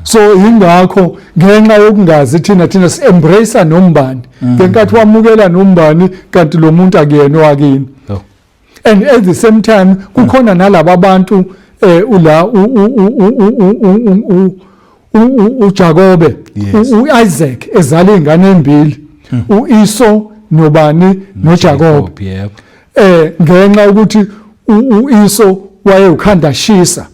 So ingakho, ngenxa yokungazi thina, thina si-embrace nombani ngenkathi wamukela nombani, kanti lo muntu akuyena owakini. And at the same time kukhona nalaba bantu ula uJakobe, uIsaac ezala ingane embili, uIso nobani? NoJakobe. Ngenxa ukuthi uIso wayewukhanda shisa,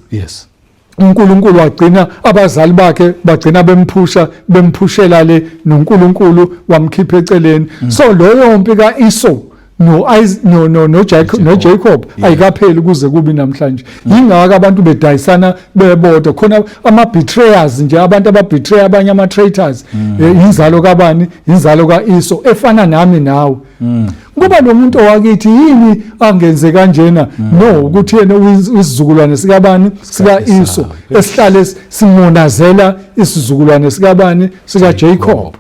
uNkulunkulu wagcina, abazali bakhe bagcina bemphusha, bemphushela le noNkulunkulu wamkhipha eceleni. So loyo mpi kaEsau no no no no Jacob, no Jacob ayikapheli kuze kubi namhlanje. Yingaka abantu bedayisana bebodwa khona, ama betrayers nje, abantu aba-betray abanye, ama traitors. Inzalo kabani? Inzalo kaEsau, efana nami nawe. Kuba lo muntu owakithi yini angenze kanjena? No, ukuthi yena isizukulwane sikabani? Sika-Esau, esihlale simonazela isizukulwane sikabani? Sika Jacob.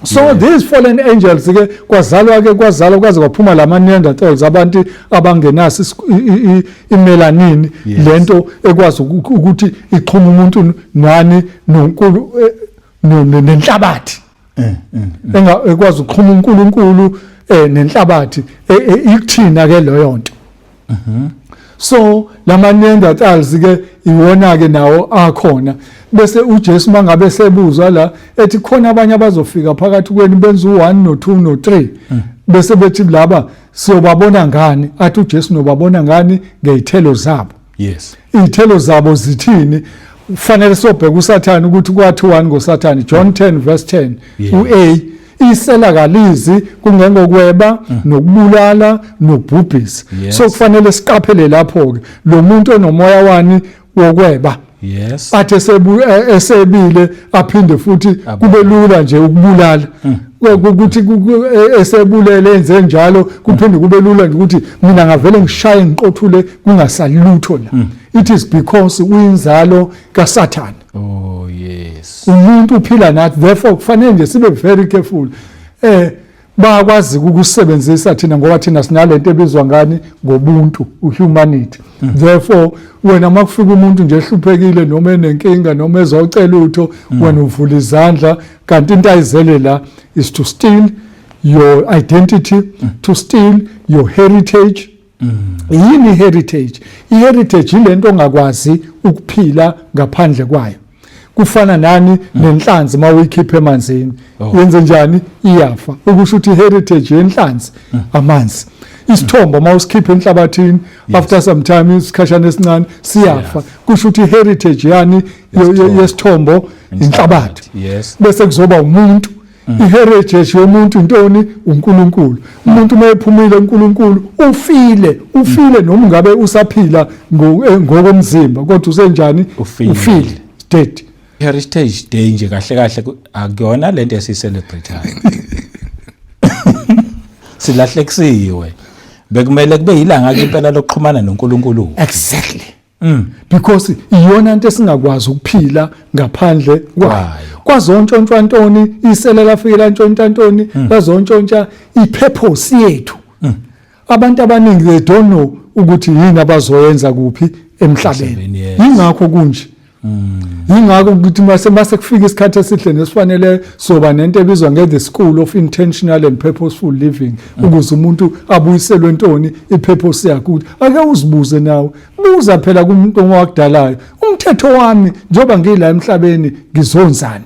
So these fallen angels ke, kwazalwa ke, kwazalwa kwaze kwaphuma lama Neanderthals, abantu abangenaso imelanin, lento ekwazi ukuthi ixhuma umuntu nani? Nonkulu, nenhlabathi, enga ekwazi ukuxhuma uNkulunkulu nenhlabathi, ikuthina ke leyo nto. So lama Neanderthals ke iwona ke nawo akhona. Bese uJesu mangabe sebuzwa la ethi khona abanye abazofika phakathi kwenu benza u1 no2 no3, bese bethi laba siyobabona ngani? Athi uJesu, nobabona ngani? Ngezithelo zabo. Izithelo zabo zithini? Kufanele sobheka uSathane ukuthi kwathiwani ngoSathane, John 10 verse 10. UA isela kalizi kungengokweba nokubulala nokubhubhisa. So kufanele siqaphele lapho ke lo muntu onomoya wani? Wokweba. Athi esebile aphinde futhi kube lula nje ukubulala, ukuthi esebulele enze njalo, kuphinde kube lula nje ukuthi mina ngavele ngishaye, ngiqothule, kungasali lutho la. It is because uyinzalo kaSathane. Oh yes. Umuntu uphila nathi, therefore kufanele nje sibe very careful. Bayakwazi ukusebenzisa thina ngoba thina sinalento ebizwa ngani? Ngobuntu, uhumanity. Therefore wena makufika umuntu nje ehluphekile noma enenkinga noma ezocela utho, wena uvula izandla, kanti into ayizele la is to steal your identity, to steal your heritage. Yini heritage? I-heritage ilento ongakwazi ukuphila ngaphandle kwayo. Kufana nani nenhlanzi uma uyikhipha emanzini. Yenze njani? Iyafa. Ukusho ukuthi i-heritage yenhlanzi amanzi. Isithombo uma usikhipha enhlabathini after some time, isikhashana esincane, siyafa. Kusho ukuthi i-heritage yani yesithombo inhlabathi. Bese kuzoba umuntu. I-heritage yomuntu intoni? UNkulunkulu. Umuntu uma ephumile uNkulunkulu ufile, ufile, noma ngabe usaphila ngokomzimba, kodwa usenjani? Ufile, dead. Heritage Day nje kahle kahle akuyona lento esiyicelebrate-ayo. Silahlekisiwe. Bekumele kube yilanga ke impela lokuxhumana noNkulunkulu. Exactly. Because iyona into esingakwazi ukuphila ngaphandle kwayo. Kwazontshontshwa ntoni? Isele lafike lantshontsha ntoni? Lazontshontsha i-purpose yethu. Abantu abaningi, they don't know ukuthi yini abazoyenza kuphi emhlabeni. Yingakho kunje. Yingakho ukuthi mase kufika isikhathi esihle nesifanele, soba nento ebizwa nge-the school of intentional and purposeful living, ukuze umuntu abuyiselwe ntoni? I-purpose yakhe. Ukuthi ake uzibuze nawe, buza phela kumuntu owakudalayo, umthetho wami njengoba ngila emhlabeni ngizonzani?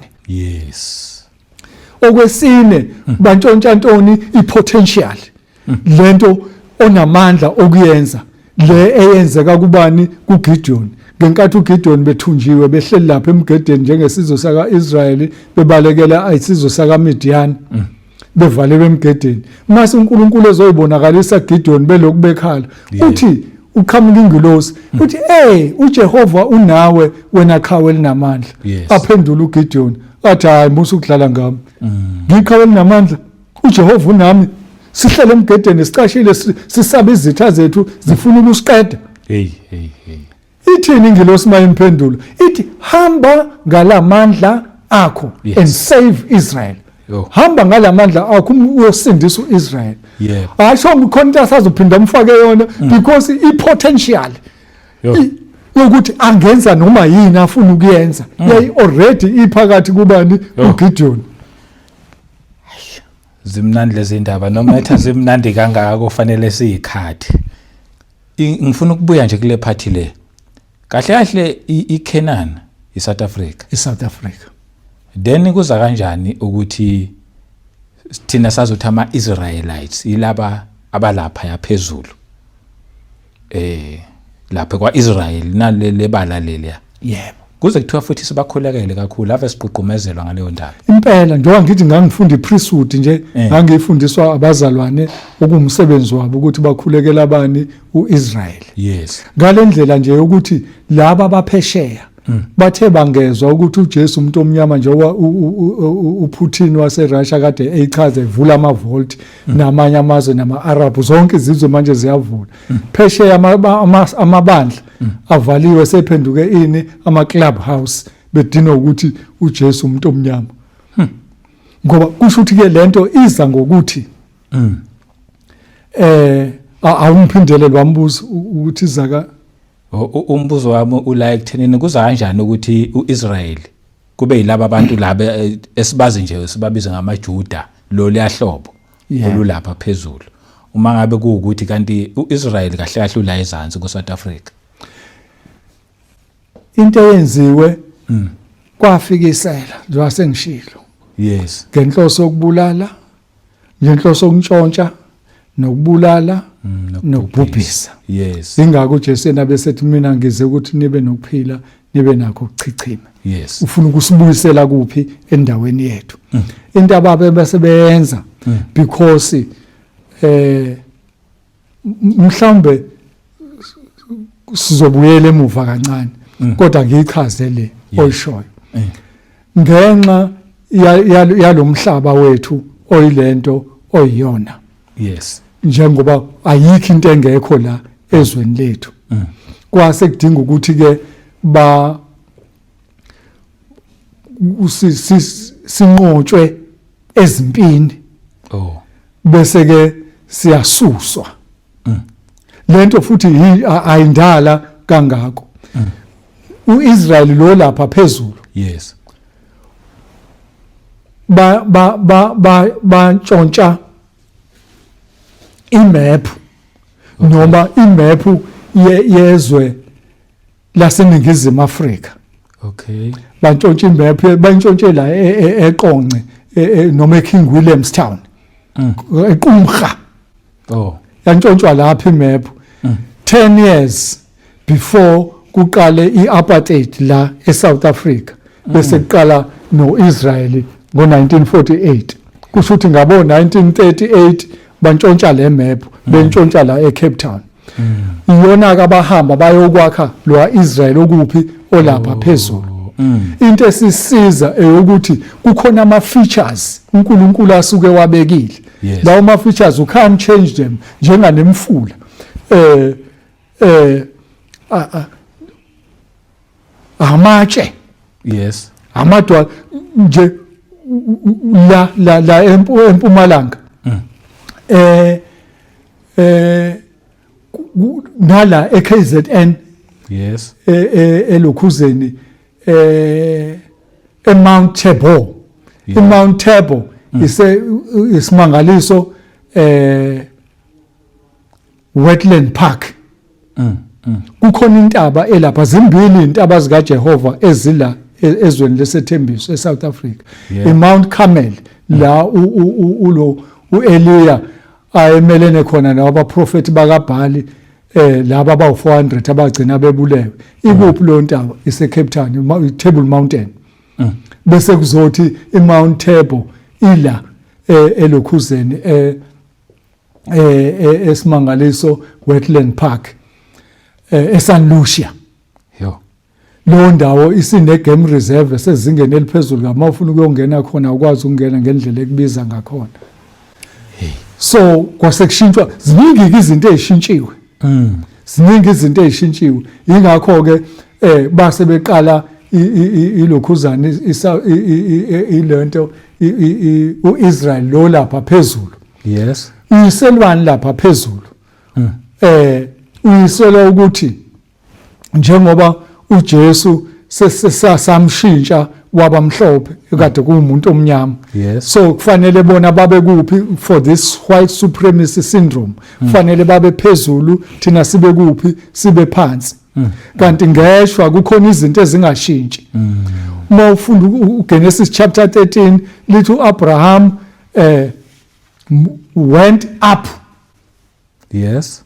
Okwesine, bantshontsha ntoni? I-potential, lento onamandla okuyenza, le eyenzeka kubani? KuGideon. Ngenkathi uGideon bethunjiwe, behleli lapha emgedeni njengesizwe saka-Israyeli, bebalekela isizwe sakaMidian, bevalelwe emgedeni, mase uNkulunkulu ezoyibonakalisa Gideon, belokhu bekhala, uthi uqhamuka ingilosi, uthi, "Hey, uJehova unawe wena qhawe elinamandla." Aphendula uGideon athi, "Hayi, musa ukudlala ngami. Ngiqhawe elinamandla? UJehova unami? Sihlele emgedeni, sicashile, sisabe izitha zethu zifuna ukusiqeda." Hey, hey, hey. Ithini ingilosi mayimphendula? Ithi, "Hamba ngalamandla akho and save Israel." Hamba ngalamandla akho uyosindisa uIsrael. Asho ngikhona into asazophinda umfake yona, because i-potential yokuthi angenza noma yini afuna ukuyenza yayi already iphakathi kubani? UGideon. Zimnandi lezi ndaba, noma ethi zimnandi kangaka, kufanele siyikhathi. Ngifuna ukubuya nje kule party le. Kahle kahle iCanaan iSouth Africa. ISouth Africa. Then kuza kanjani ukuthi thina sazothi ama Israelites yilaba abalapha yaphezulu lapha kwaIsrael, nalele bala leliya? Yebo. Kuze kuthiwa futhi sibakhulekele kakhulu, ave siqhuqumezelwa ngaleyo ndaba. Impela, njengoba ngithi ngangifunda ipriesthood nje, ngangifundiswa abazalwane okuwumsebenzi wabo ukuthi bakhulekela abani? UIsrael. Ngalendlela nje yokuthi laba abaphesheya bathe bangezwa ukuthi uJesu umuntu omnyama, njengoba uPutin waseRussia kade eyichaza, evula ama-vault namanye amazwe nama-Arab, zonke izizwe manje ziyavula phesheya. Amabandla avaliwe, sephenduke ini? Ama-club house, bedinwa ukuthi uJesu umuntu omnyama. Ngoba kusho ukuthi ke lento iza ngokuthi awumphindele lwambuzo ukuthi iza ka Umbuzo wami ula ekuthenini kuza kanjani ukuthi uIsrael kube yilaba abantu laba esibazi nje sibabiza ngamaJuda, lo liyahlobo olulapha phezulu, uma ngabe kuwukuthi kanti uIsrael kahle kahle ula ezansi ku South Africa? Into eyenziwe, kwafikisela njengoba sengishilo ngenhloso yokubulala, ngenhloso yokuntshontsha nokubulala nokubhubhisa. Ingakho uJesu yena besethi, "Mina ngize ukuthi nibe nokuphila, nibe nakho ukuchichima." Ufuna ukusibuyisela kuphi? Endaweni yethu. Into ababe bese beyenza, because mhlawumbe sizobuyela emuva kancane, kodwa ngiyichaze le oyishoyo. Ngenxa yalomhlaba wethu oyilento oyiyona, njengoba ayikho into engekho la ezweni lethu, kwase kudinga ukuthi ke ba sinqotshwe ezimpini, bese ke siyasuswa. Lento futhi ayindala kangako. uIsrael lo lapha phezulu, ba ba ba ba bantshontsha imap Noma imephu yezwe laseNingizimu Afrika. Okay. Bantshontsha imephu, bayintshontshe la eQonce noma eKing William's Town. EQumrha. Oh. Yantshontshwa lapha imephu. 10 years before kuqale iApartheid la eSouth Africa. Bese kuqala noIsrael ngo1948. Kusho ukuthi ngabo 1938 bantshontsha le map, bentshontsha la eCape Town. Iyona ke abahamba bayokwakha lo Israel okuphi olapha phezulu. Into esisiza eyokuthi kukhona ama features uNkulunkulu asuke wabekile. Lawo ma features you can't change them, njenganemfula. Amatshe. Yes. Amadwala nje la la la empumalanga. Nala eKZN. Yes. Elokhuzeni eMount Tabor. IMount Tabor ise isimangaliso Wetland Park. Kukhona intaba elapha, zimbili intaba zika Jehova ezila ezweni lesethembiso eSouth Africa. IMount Carmel la ulo uEliya ayemelene khona nabaprofeti bakaBhali, laba abawu400 abagcina bebulewe. Ikuphi lo ntaba? Ise Cape Town, iTable Mountain. Bese kuzothi iMount Tabor ila elokhuzeni esimangaliso Wetland Park eSan Lucia. Yo. Lo ndawo isine game reserve esezingeni eliphezulu, ngama ufuna ukuyongena khona ukwazi ukungena ngendlela ekubiza ngakhona. Hey. So kwase kushintshwa, ziningi izinto ezishintshiwe. Ziningi izinto ezishintshiwe. Ingakho ke base beqala ilokhuzana ilento uIsrael lo lapha phezulu. Yes. Uyiselwani lapha phezulu. Uyiselwa ukuthi njengoba uJesu sesamshintsha waba mhlophe ekade kuwumuntu omnyama. Yes. So kufanele bona babe kuphi for this white supremacy syndrome? Kufanele babe phezulu, thina sibe kuphi? Sibe phansi. Kanti ngeshwa kukhona izinto ezingashintshi. Uma ufunda uGenesis chapter 13 lithi uAbraham went up. Yes.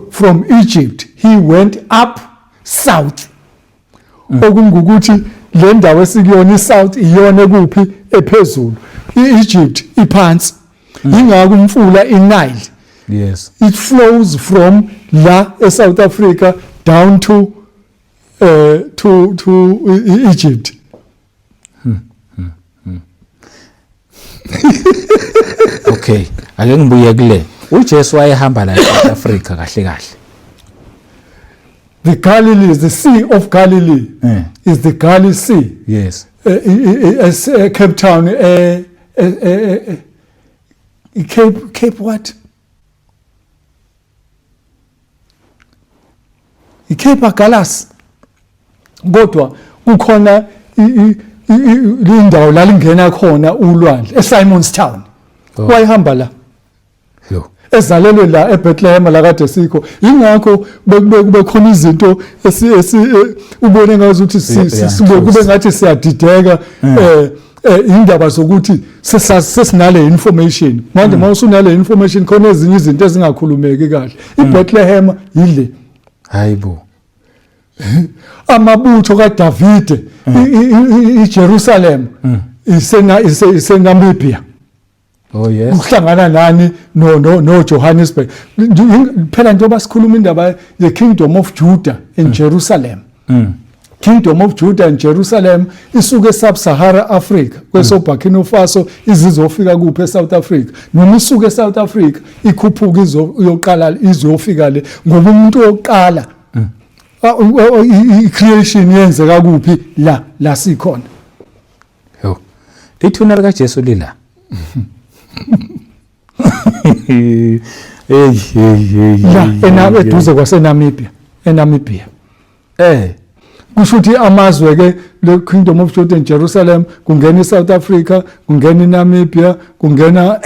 From Egypt he went up south. Okungukuthi le ndawo esikuyona iSouth iyona ekuphi ephezulu, iEgypt iphansi. Ingakho umfula iNile, Yes, it flows from la eSouth Africa down to Egypt. Okay, ake ngibuye kule. uJesu wayehamba la eSouth Africa kahle kahle. The Galilee, the Sea of Galilee, is the Galilee Sea. Yes. Cape Town, Cape what? ICape Agulhas. Kodwa kukhona indawo la lingena khona ulwandle eSimon's Town. Oh. Wayehamba la. Yo. Ezalelwe la eBethlehem la kade sikho. Ingakho bekube kube khona izinto esi ubone ngazi ukuthi kube ngathi siyadideka, indaba zokuthi sesinale information. Manje mawusunale information khona ezinye izinto ezingakhulumeki kahle. iBethlehem yile. Hayibo. Amabutho kaDavide, iJerusalem iseNamibia. Oh yes. Ukuhlangana nani no Johannesburg. Phela njengoba sikhuluma indaba the Kingdom of Judah in Jerusalem. Kingdom of Judah and Jerusalem isuke eSub-Sahara Africa kweso Burkina Faso izizofika kuphi eSouth Africa, noma isuke eSouth Africa ikhuphuka iyoqala izofika le, ngoba umuntu wokuqala i-creation yenzeka kuphi la sikhona. Yo. Ithuna lika Jesu lila. Hey hey hey. La eduze kwaseNamibia, eNamibia. Kusho ukuthi amazwe ke le Kingdom of Judah and Jerusalem kungena iSouth Africa, kungena iNamibia, kungena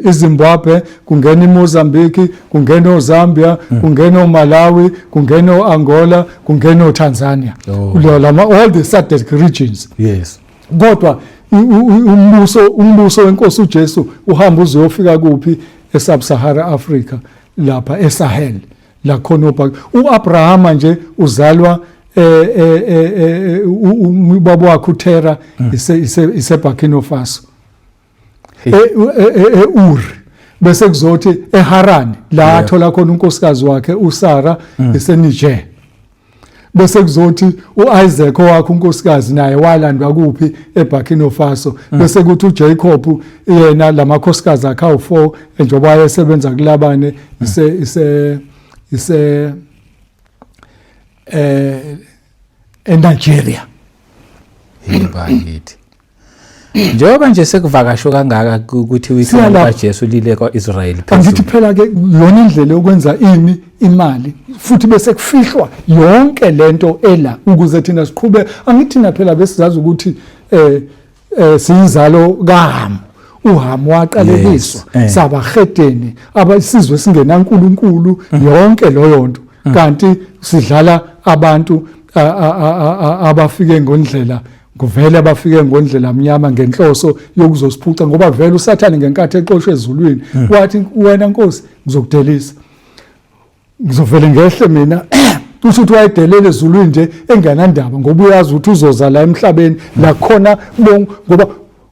iZimbabwe, kungena iMozambique, kungena oZambia, kungena oMalawi, kungena oAngola, kungena oTanzania. Oh. Lama all the SADC regions. Yes. Kodwa umbuso wenkosi uJesu uhamba uzofika kuphi? eSub-Sahara Africa, lapha eSahel, la khona ubhaka uAbrahama nje uzalwa ubaba wakhe uTera ise Burkina Faso, eUr, bese kuzothi eHaran la athola khona unkosikazi wakhe uSara ise Niger, bese kuzothi uIsaac owakhe unkosikazi naye walandwa kuphi? EBurkina Faso. Bese kuthi uJacob yena lamakhosikazi akhe awu4 njengoba wayesebenza kuLabane ise eNigeria. Bakithi, njengoba nje sekuvakashwe kangaka ukuthi Siyalapha. kaJesu lile kwa-Israel. Angithi phela ke yona indlela yokwenza ini imali, futhi bese kufihlwa yonke lento ela ukuze thina siqhube. Angithi thina phela besizazi ukuthi siyinzalo kaHam, uHam waqalekiswa. Sabahedeni, abasizwe singenaNkulunkulu, yonke leyo nto, kanti sidlala abantu abafike ngondlela kuvele abafike ngondlela mnyama ngenhloso yokuzosiphuca, ngoba vele uSathane ngenkathi exoshwe ezulwini wathi, "Wena Nkosi, ngizokudelisa, ngizovele ngehle mina." Kusho ukuthi wayedelela ezulwini nje engenandaba, ngoba uyazi ukuthi uzoza la emhlabeni la khona ngoba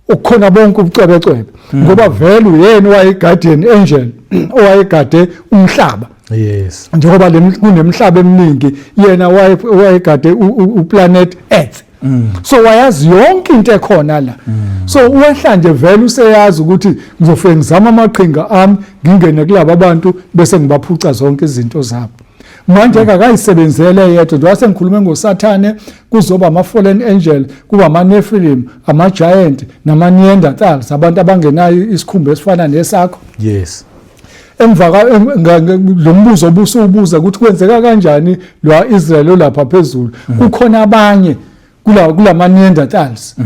ukukhona bonke ubucwebecwebe, ngoba vele uyena owaye-guardian angel owayegade umhlaba. Njengoba kunemhlaba eminingi, yena wayegade uplanet Earth, so wayazi yonke into ekhona la. So wehla nje vele useyazi ukuthi ngizofike ngizama amaqhinga ami, ngingene kulaba bantu bese ngibaphuca zonke izinto zabo. Manje akakayisebenzele yedwa. Njengoba sengikhulume ngoSathane, kuzoba ama-fallen angel, kuba ama-Nephilim, ama-giant nama-Neanderthals, abantu abangenayo isikhumba esifana nesakho. Emva lo mbuzo obusubuza ukuthi kwenzeka kanjani lwa Israel olapha phezulu, kukhona abanye kulama Neanderthals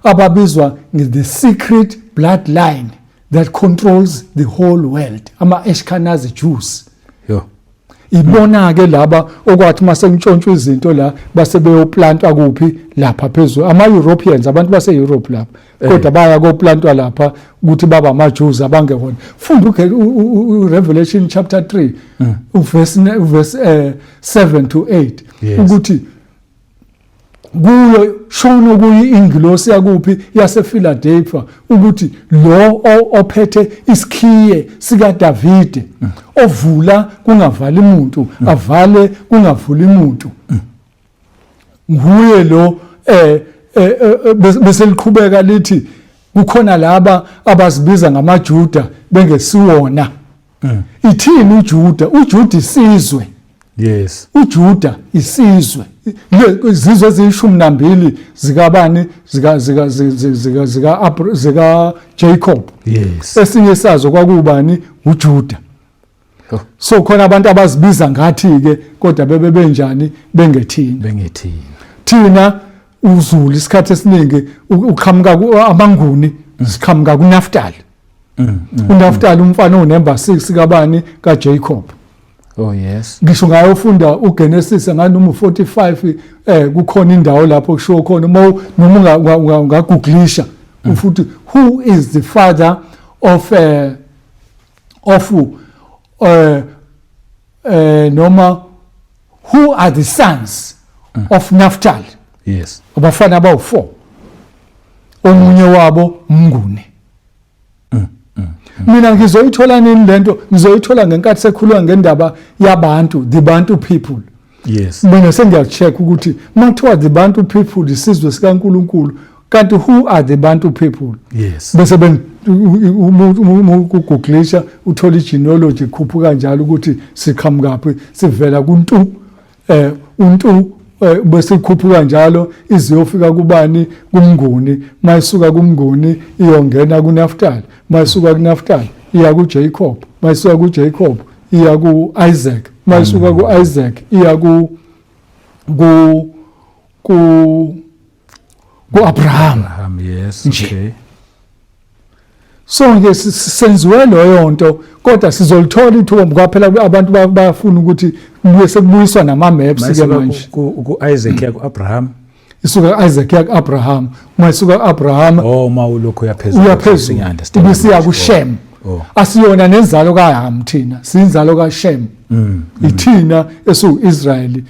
ababizwa the secret bloodline that controls the whole world, ama Ashkenazi Jews. Yo. Ibona ke laba okwathi mase kuntshontshwa izinto la base beyoplantwa kuphi? Lapha phezulu, ama Europeans, abantu base Europe lapha, kodwa baya koplantwa lapha ukuthi baba ama Jews abangewona. Funda uRevelation chapter 3 uverse 7 to 8 ukuthi kuyo shono kuyi ingilosi yakuphi, yasePhiladelphia, ukuthi lo ophethe isikhiye sikaDavide, ovula kungavali umuntu, avale kungavuli umuntu, nguye lo. Bese liqhubeka lithi kukhona laba abazibiza ngamaJuda bengesiwona. Ithini uJuda? UJuda isizwe. UJuda isizwe, izizwe eziyishumi nambili zikabani? Zika Jacob. Esinye sazo kwakubani? UJuda. Oh. So khona abantu abazibiza ngathi ke, kodwa bebe benjani? Bengethini. Bengethini. Thina uZulu isikhathi esiningi uqhamuka amaNguni, siqhamuka kuNaftali. uNaftali umfana onumber 6 kabani? KaJacob. Oh yes. Ngisho ngayofunda uGenesis nganoma u45, kukhona indawo lapho kushiwo khona, uma noma ungagooglisha ufuthi who is the father of noma who are the sons of Naphtali, abafana abawu4, omunye wabo umNguni. Mina ngizoyithola nini lento? Ngizoyithola ngenkathi sekhuluma ngendaba yabantu, the Bantu people. Mina sengiyacheck ukuthi makuthiwa the Bantu people, isizwe sikaNkuluNkulu, kanti who are the Bantu people? Bese ben ugooglisha uthola igenealogy khuphuka kanjalo ukuthi siqhamukaphi, sivela kuntu untu, bese ikhuphuka njalo iziyofika kubani? KumNguni. Mayisuka kumNguni iyongena kuNaftali, mayisuka kuNaftali iya kuJacob, mayisuka kuJacob iya kuIsaac, mayisuka kuIsaac iya ku ku Abraham. Abraham, yes. Nje. Sonke senziwe leyo nto, kodwa sizolithola ithuba ngoba phela abantu bayafuna ukuthi kubuye sekubuyiswa nama-maps ke Mayisuka manje. ku Isaac ya ku Abraham. Isuka ku-Isaac ya ku-Abraham, uma isuka ku-Abraham Oh, uma ulokhu uyaphezulu. Uya phezulu. Ngiya-understand Ibisiya manje. kuShem. Oh. Asiyona nenzalo kaHam thina, siyinzalo kaShem. Ithina esuIsrayeli,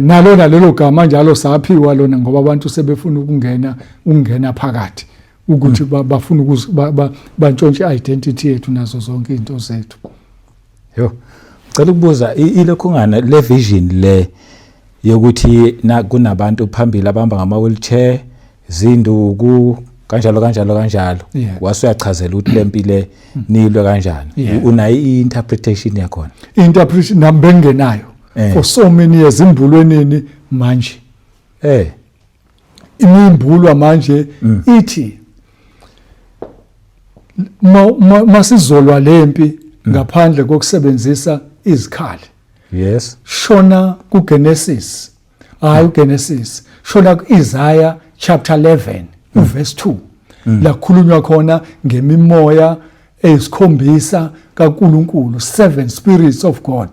nalona lelo gama njalo saphiwa lona ngoba abantu sebefuna ukungena phakathi ukuthi bafuna bantshontshe identity yethu nazo zonke izinto zethu. Yo. Cela ukubuza ilokhu ngana le vision le yokuthi na kunabantu phambili abahamba ngama wheelchair, zinduku, kanjalo kanjalo kanjalo. Wase uyachazela ukuthi lempile nilwe kanjani. Unayo i-interpretation yakhona? Interpretation nami bengenayo for so many years, imbulwenini manje. Imimbulwa manje ithi masizolwa lempi ngaphandle kokusebenzisa izikhali. Shona kuGenesis, hayi uGenesis, shona kuIsaiah chapter 11 uverse 2, la kukhulunywa khona ngemimoya eyisikhombisa kaNkuluNkulu, seven spirits of God.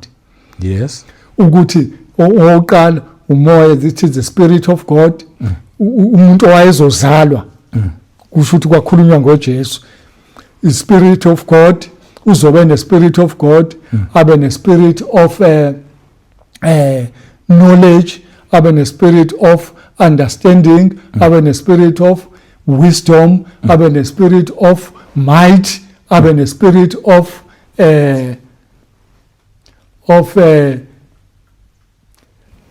Ukuthi owokuqala umoya, it is the spirit of God, umuntu owayezozalwa, kusho ukuthi kwakhulunywa ngoJesu. I spirit of God, uzobe ne spirit of God, abe ne spirit of knowledge, abe ne spirit of understanding, abe ne spirit of wisdom, abe ne spirit of might, abe ne spirit of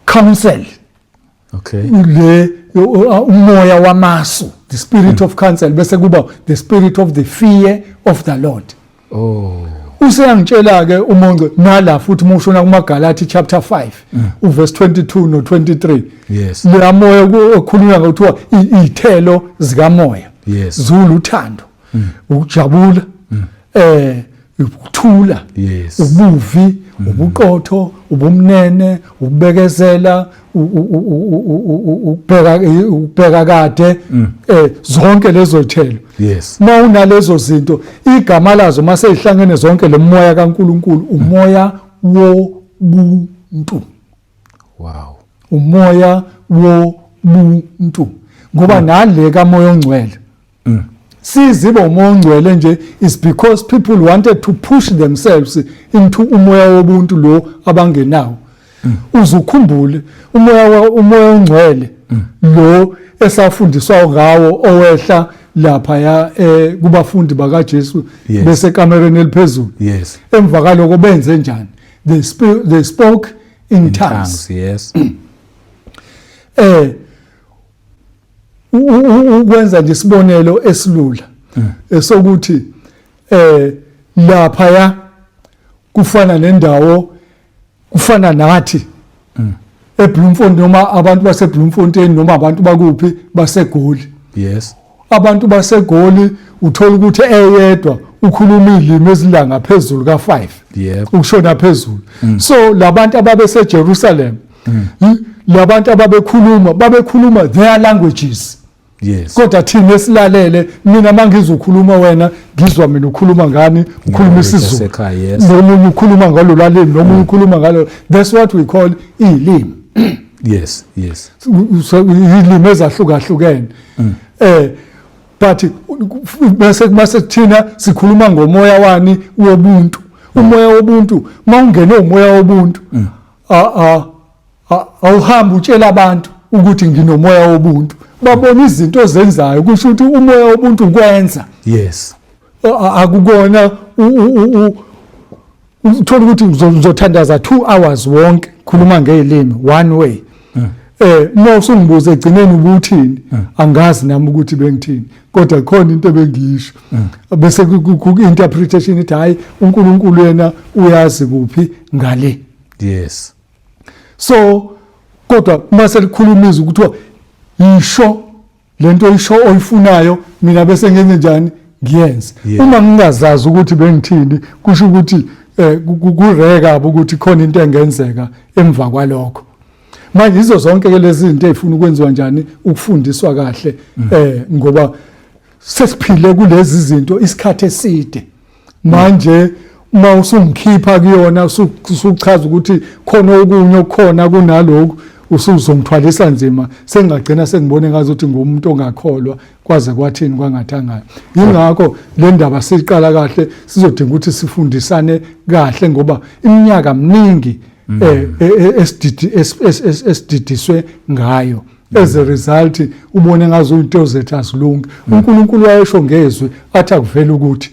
counsel. Le umoya wamasu, the spirit of counsel, bese kuba the spirit of the fear of the Lord. Useyangitshela ke umongo nala futhi uma ushona kumaGalati chapter 5 uverse 22 no 23. La moya okhulunywa ngokuthiwa izithelo zikamoya. Zulu uthando, ukujabula, ukuthula, ubuvi, ubuqotho, ubumnene, ukubekezela, ukubheka kade, zonke lezo zithelo. Uma unalezo zinto, igama lazo mase ihlangene zonke lo moya kaNkuluNkulu, umoya wobuntu. Umoya wobuntu, ngoba nale kamoya ongcwele siziba umoya ongcwele nje is because people wanted to push themselves into umoya wobuntu lo abangenawo. Uzukhumbule umoya ongcwele lo esafundiswa ngawo owehla lapha ya kubafundi bakaJesu bese kamereni eliphezulu. Emva kaloko benze njani? They spoke in In tongues. tongues, yes. Ukwenza nje isibonelo esilula esokuthi lapha ya kufana nendawo, kufana nathi eBloemfontein, noma abantu baseBloemfontein, noma abantu bakuphi baseGoli. Abantu baseGoli uthola ukuthi eyedwa ukhuluma ilimi ezilanga phezulu ka5 ukushona phezulu. So labantu ababeseJerusalem, labantu ababekhuluma, babekhuluma their languages. Kodwa thina esilalele, mina mangizokhuluma, wena ngizwa mina ukhuluma ngani, ukhuluma isiZulu. Yasekhaya, yes. Nomunye ukhuluma ngalo lalimi, nomunye ukhuluma ngalo. That's what we call ilimi. So, ilimi ezahlukahlukene, but bese mase thina sikhuluma ngomoya wani? Wobuntu. Umoya wobuntu, mawungene umoya wobuntu, awuhambi utshela abantu ukuthi nginomoya wobuntu. Babona izinto ozenzayo, kusho ukuthi umoya wobuntu ukwenza. Akukona uthola ukuthi uzothandaza 2 hours wonke, khuluma ngezilimi one way, uma usungibuza egcineni ubuthini, angazi nami ukuthi bengithini, kodwa khona into ebengiyisho, bese ku interpretation ithi hayi, uNkulunkulu yena uyazi kuphi ngale. So kodwa uma selikhuluma izwi kuthiwa yisho lento oyisho oyifunayo, mina bese ngenze njani? Ngiyenze. Uma ngingazazi ukuthi bengithini, kusho ukuthi kureka ukuthi khona into engenzeka emva kwalokho. Manje izo zonke ke lezi zinto ezifuna ukwenziwa njani, ukufundiswa kahle, ngoba sesiphile kulezi zinto isikhathi eside. Manje uma usungikhipha kuyona, usuchaza ukuthi khona okunye okukhona kunalokhu, usuzongithwalisa nzima, sengingagcina sengibone ngazi ukuthi ngumuntu ongakholwa kwaze kwathini kwangathangayo. Yingakho le ndaba siqala kahle, sizodinga ukuthi sifundisane kahle, ngoba iminyaka mningi esididi esididiswe ngayo. As a result, ubone ngazo into zethu azilungi. UNkulunkulu wayesho ngezwi, athi akuvela ukuthi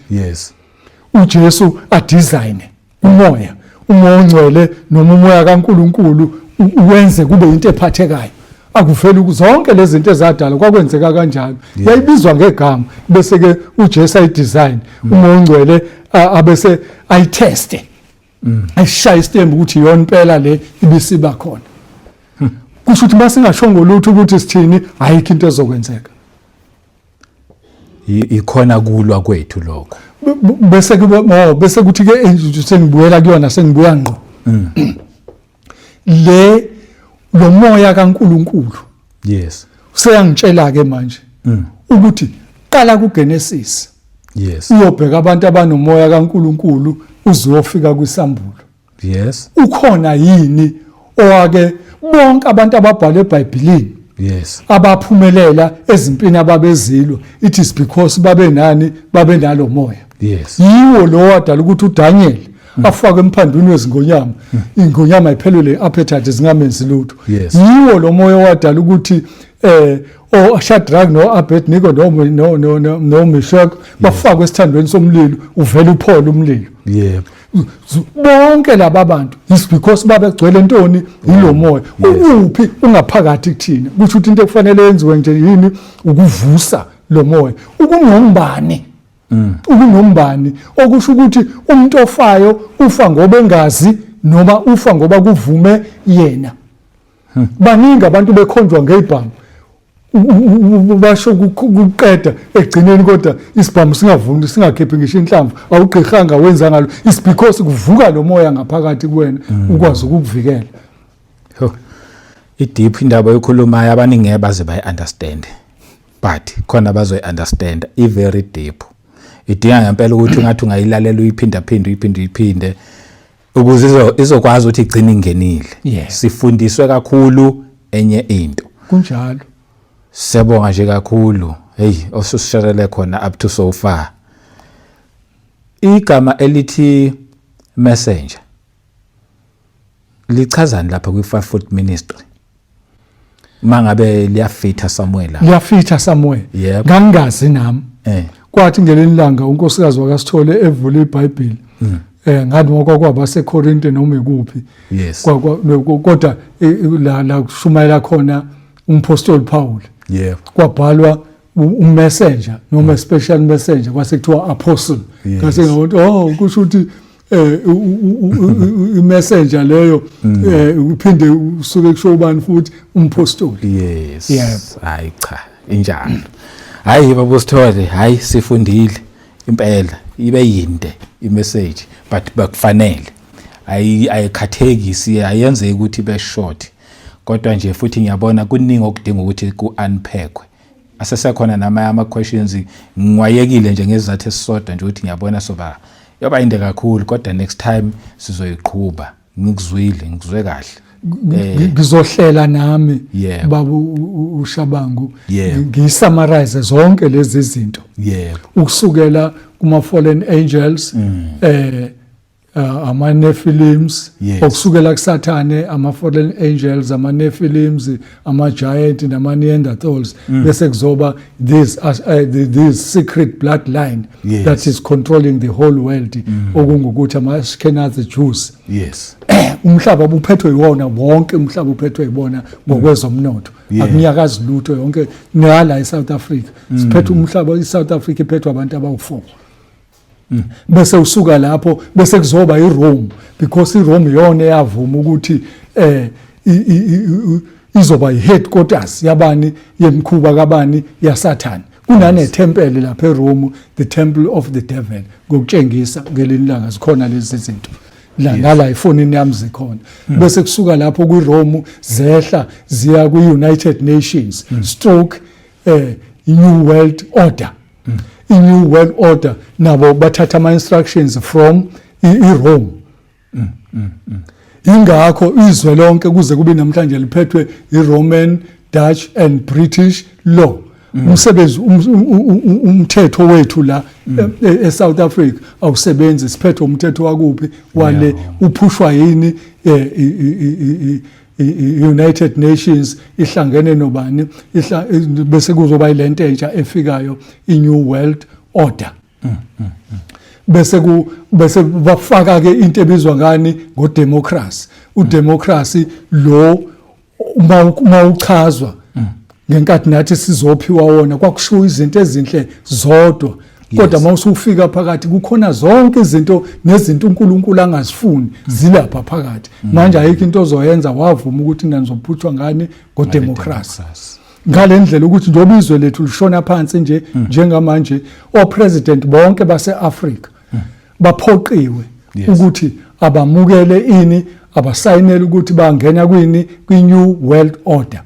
uJesu adesign umoya, umoya ongcwele noma umoya kaNkulunkulu, uwenze kube into ephathekayo. Akuveli zonke lezi zinto ezadala kwakwenzeka kanjalo, yayibizwa ngegama, bese ke uJesu ayidesign, umoya ongcwele abese ayiteste, ayishaya isitembu ukuthi iyona impela le ibisiba khona. Kusho ukuthi masingashongo lutho ukuthi sithini, ayikho into ezokwenzeka. Ikhona kulwa kwethu lokho. Bese kube, oh, bese kuthi ke sengibuyela kuyona, sengibuya ngqo le lo moya kaNkuluNkulu. Useyangitshela ke manje ukuthi qala kuGenesis, uyobheka abantu abanomoya kaNkuluNkulu, uzofika kwisambulo. Ukhona yini owake, bonke abantu ababhalwe eBhayibhelini abaphumelela ezimpini ababezilwa, it is because babe nani? Babe nalo moya. Yiwo lo wadala ukuthi uDaniel afakwe emphandwini wezingonyama, ingonyama iphelele appetite, zingamenzi lutho. Yiwo lo moya owadala ukuthi o Shadrach no Abednego no Meshach bafakwe esithandweni somlilo, uvela uphole umlilo. Bonke laba bantu is because babegcwele ntoni? Yilo moya. Ukuphi? Ungaphakathi kuthina. Kusho ukuthi into ekufanele yenziwe nje yini? Ukuvusa lo moya ukunombani, ukunombani, okusho ukuthi umuntu ofayo ufa ngoba engazi noma ufa ngoba kuvume yena. Baningi abantu bekhonjwa ngezibhamu, basho kuqeda egcineni, kodwa isibhamu singavuni, singakhiphi ngisho inhlamvu. Awugqihanga, wenza ngalo, it's because kuvuka lo moya ngaphakathi kuwena, ukwazi ukukuvikela. I-deep indaba oyikhulumayo, abaningi ngeke baze bayi-understand, but khona bazoyi-understand. I-very deep, idinga ngempela ukuthi ungathi ungayilalela, uyiphinda phinde, uyiphinde uyiphinde, ukuze izokwazi ukuthi igcine ingenile. Sifundiswe kakhulu enye into. Kunjalo. Siyabonga nje kakhulu, hey, osusisharele khona up to so far. Igama elithi messenger lichazani lapha kwi-five ministry, mangabe liyafitha somewhere la? Liyafitha somewhere. Ngangingazi nami. Kwathi ngelinye ilanga unkosikazi wakasithole evula iBhayibheli, ngathi ngokwakwaba seKorinte noma ikuphi, kodwa la kushumayela khona umpostoli Paul, kwabhalwa umessenger noma special messenger, kwase kuthiwa apostle. Ngase ngabona, oh, kusho ukuthi i-messenger leyo uphinde usuke kusho ubani futhi? Umpostoli. Hayi cha, injalo. Hayi baba usithole, hayi, sifundile impela, ibe yinde imessage, but bakufanele, ayi, ayikhatheki, ayenzeki ukuthi ibe short, kodwa nje futhi ngiyabona kuningi okudinga ukuthi ku-unpackwe. Asesekhona namanye ama-questions, ngiwayekile nje ngezizathu esisodwa nje, ukuthi ngiyabona soba yoba inde kakhulu, kodwa next time sizoyiqhuba. Ngikuzwile, ngikuzwe kahle. Ngizohlela nami, baba uShabangu, ngiyisummarize zonke lezi zinto, ukusukela kuma fallen angels, ama Nephilims, okusukela kuSathane, ama fallen angels, ama Nephilims, ama giant nama Neanderthals, bese kuzoba this secret bloodline that is controlling the whole world, okungukuthi ama Ashkenazi Jews. Umhlaba uphethwe yiwona wonke, umhlaba uphethwe yibona ngokwezomnotho. Akunyakazi lutho yonke nala eSouth Africa. Siphethe umhlaba, iSouth Africa iphethwe abantu abawu4. Bese usuka lapho, bese kuzoba iRome, because iRome iyona eyavuma ukuthi izoba i-headquarters yabani, yemkhuba kabani, yaSathane. Kunanethempeli lapha eRome, the temple of the devil, ngokutshengisa ngelinye ilanga zikhona lezi zinto. La nala efonini yami zikhona. Bese kusuka lapho kwiRome zehla ziya kwi-United Nations stroke New World Order. I-New World Order nabo bathatha ama-instructions from iRome. Ingakho izwe lonke kuze kube namhlanje liphethwe i-Roman, Dutch and British law. Umsebenzi umthetho wethu la eSouth Africa awusebenzi, siphethwe umthetho wakuphi? Wale uphushwa yini? I-United Nations ihlangene nobani? Bese kuzoba ilento entsha efikayo, i-New World Order. Bese bafaka ke into ebizwa ngani? Ngodemocracy. Udemocracy lo uma uchazwa ngenkathi nathi sizophiwa wona, kwakushiwo izinto ezinhle zodwa, kodwa mawusufika phakathi kukhona zonke izinto nezinto uNkulunkulu angazifuni zilapha phakathi. Manje ayikho into ozoyenza, wavuma ukuthi nanizophutshwa ngani? Ngodemocracy. Ngale ndlela ukuthi njengoba izwe lethu lishona phansi nje njengamanje, opresident bonke base-Afrika baphoqiwe ukuthi abamukele ini, abasayinele ukuthi bangena kwini? Kwi-New World Order.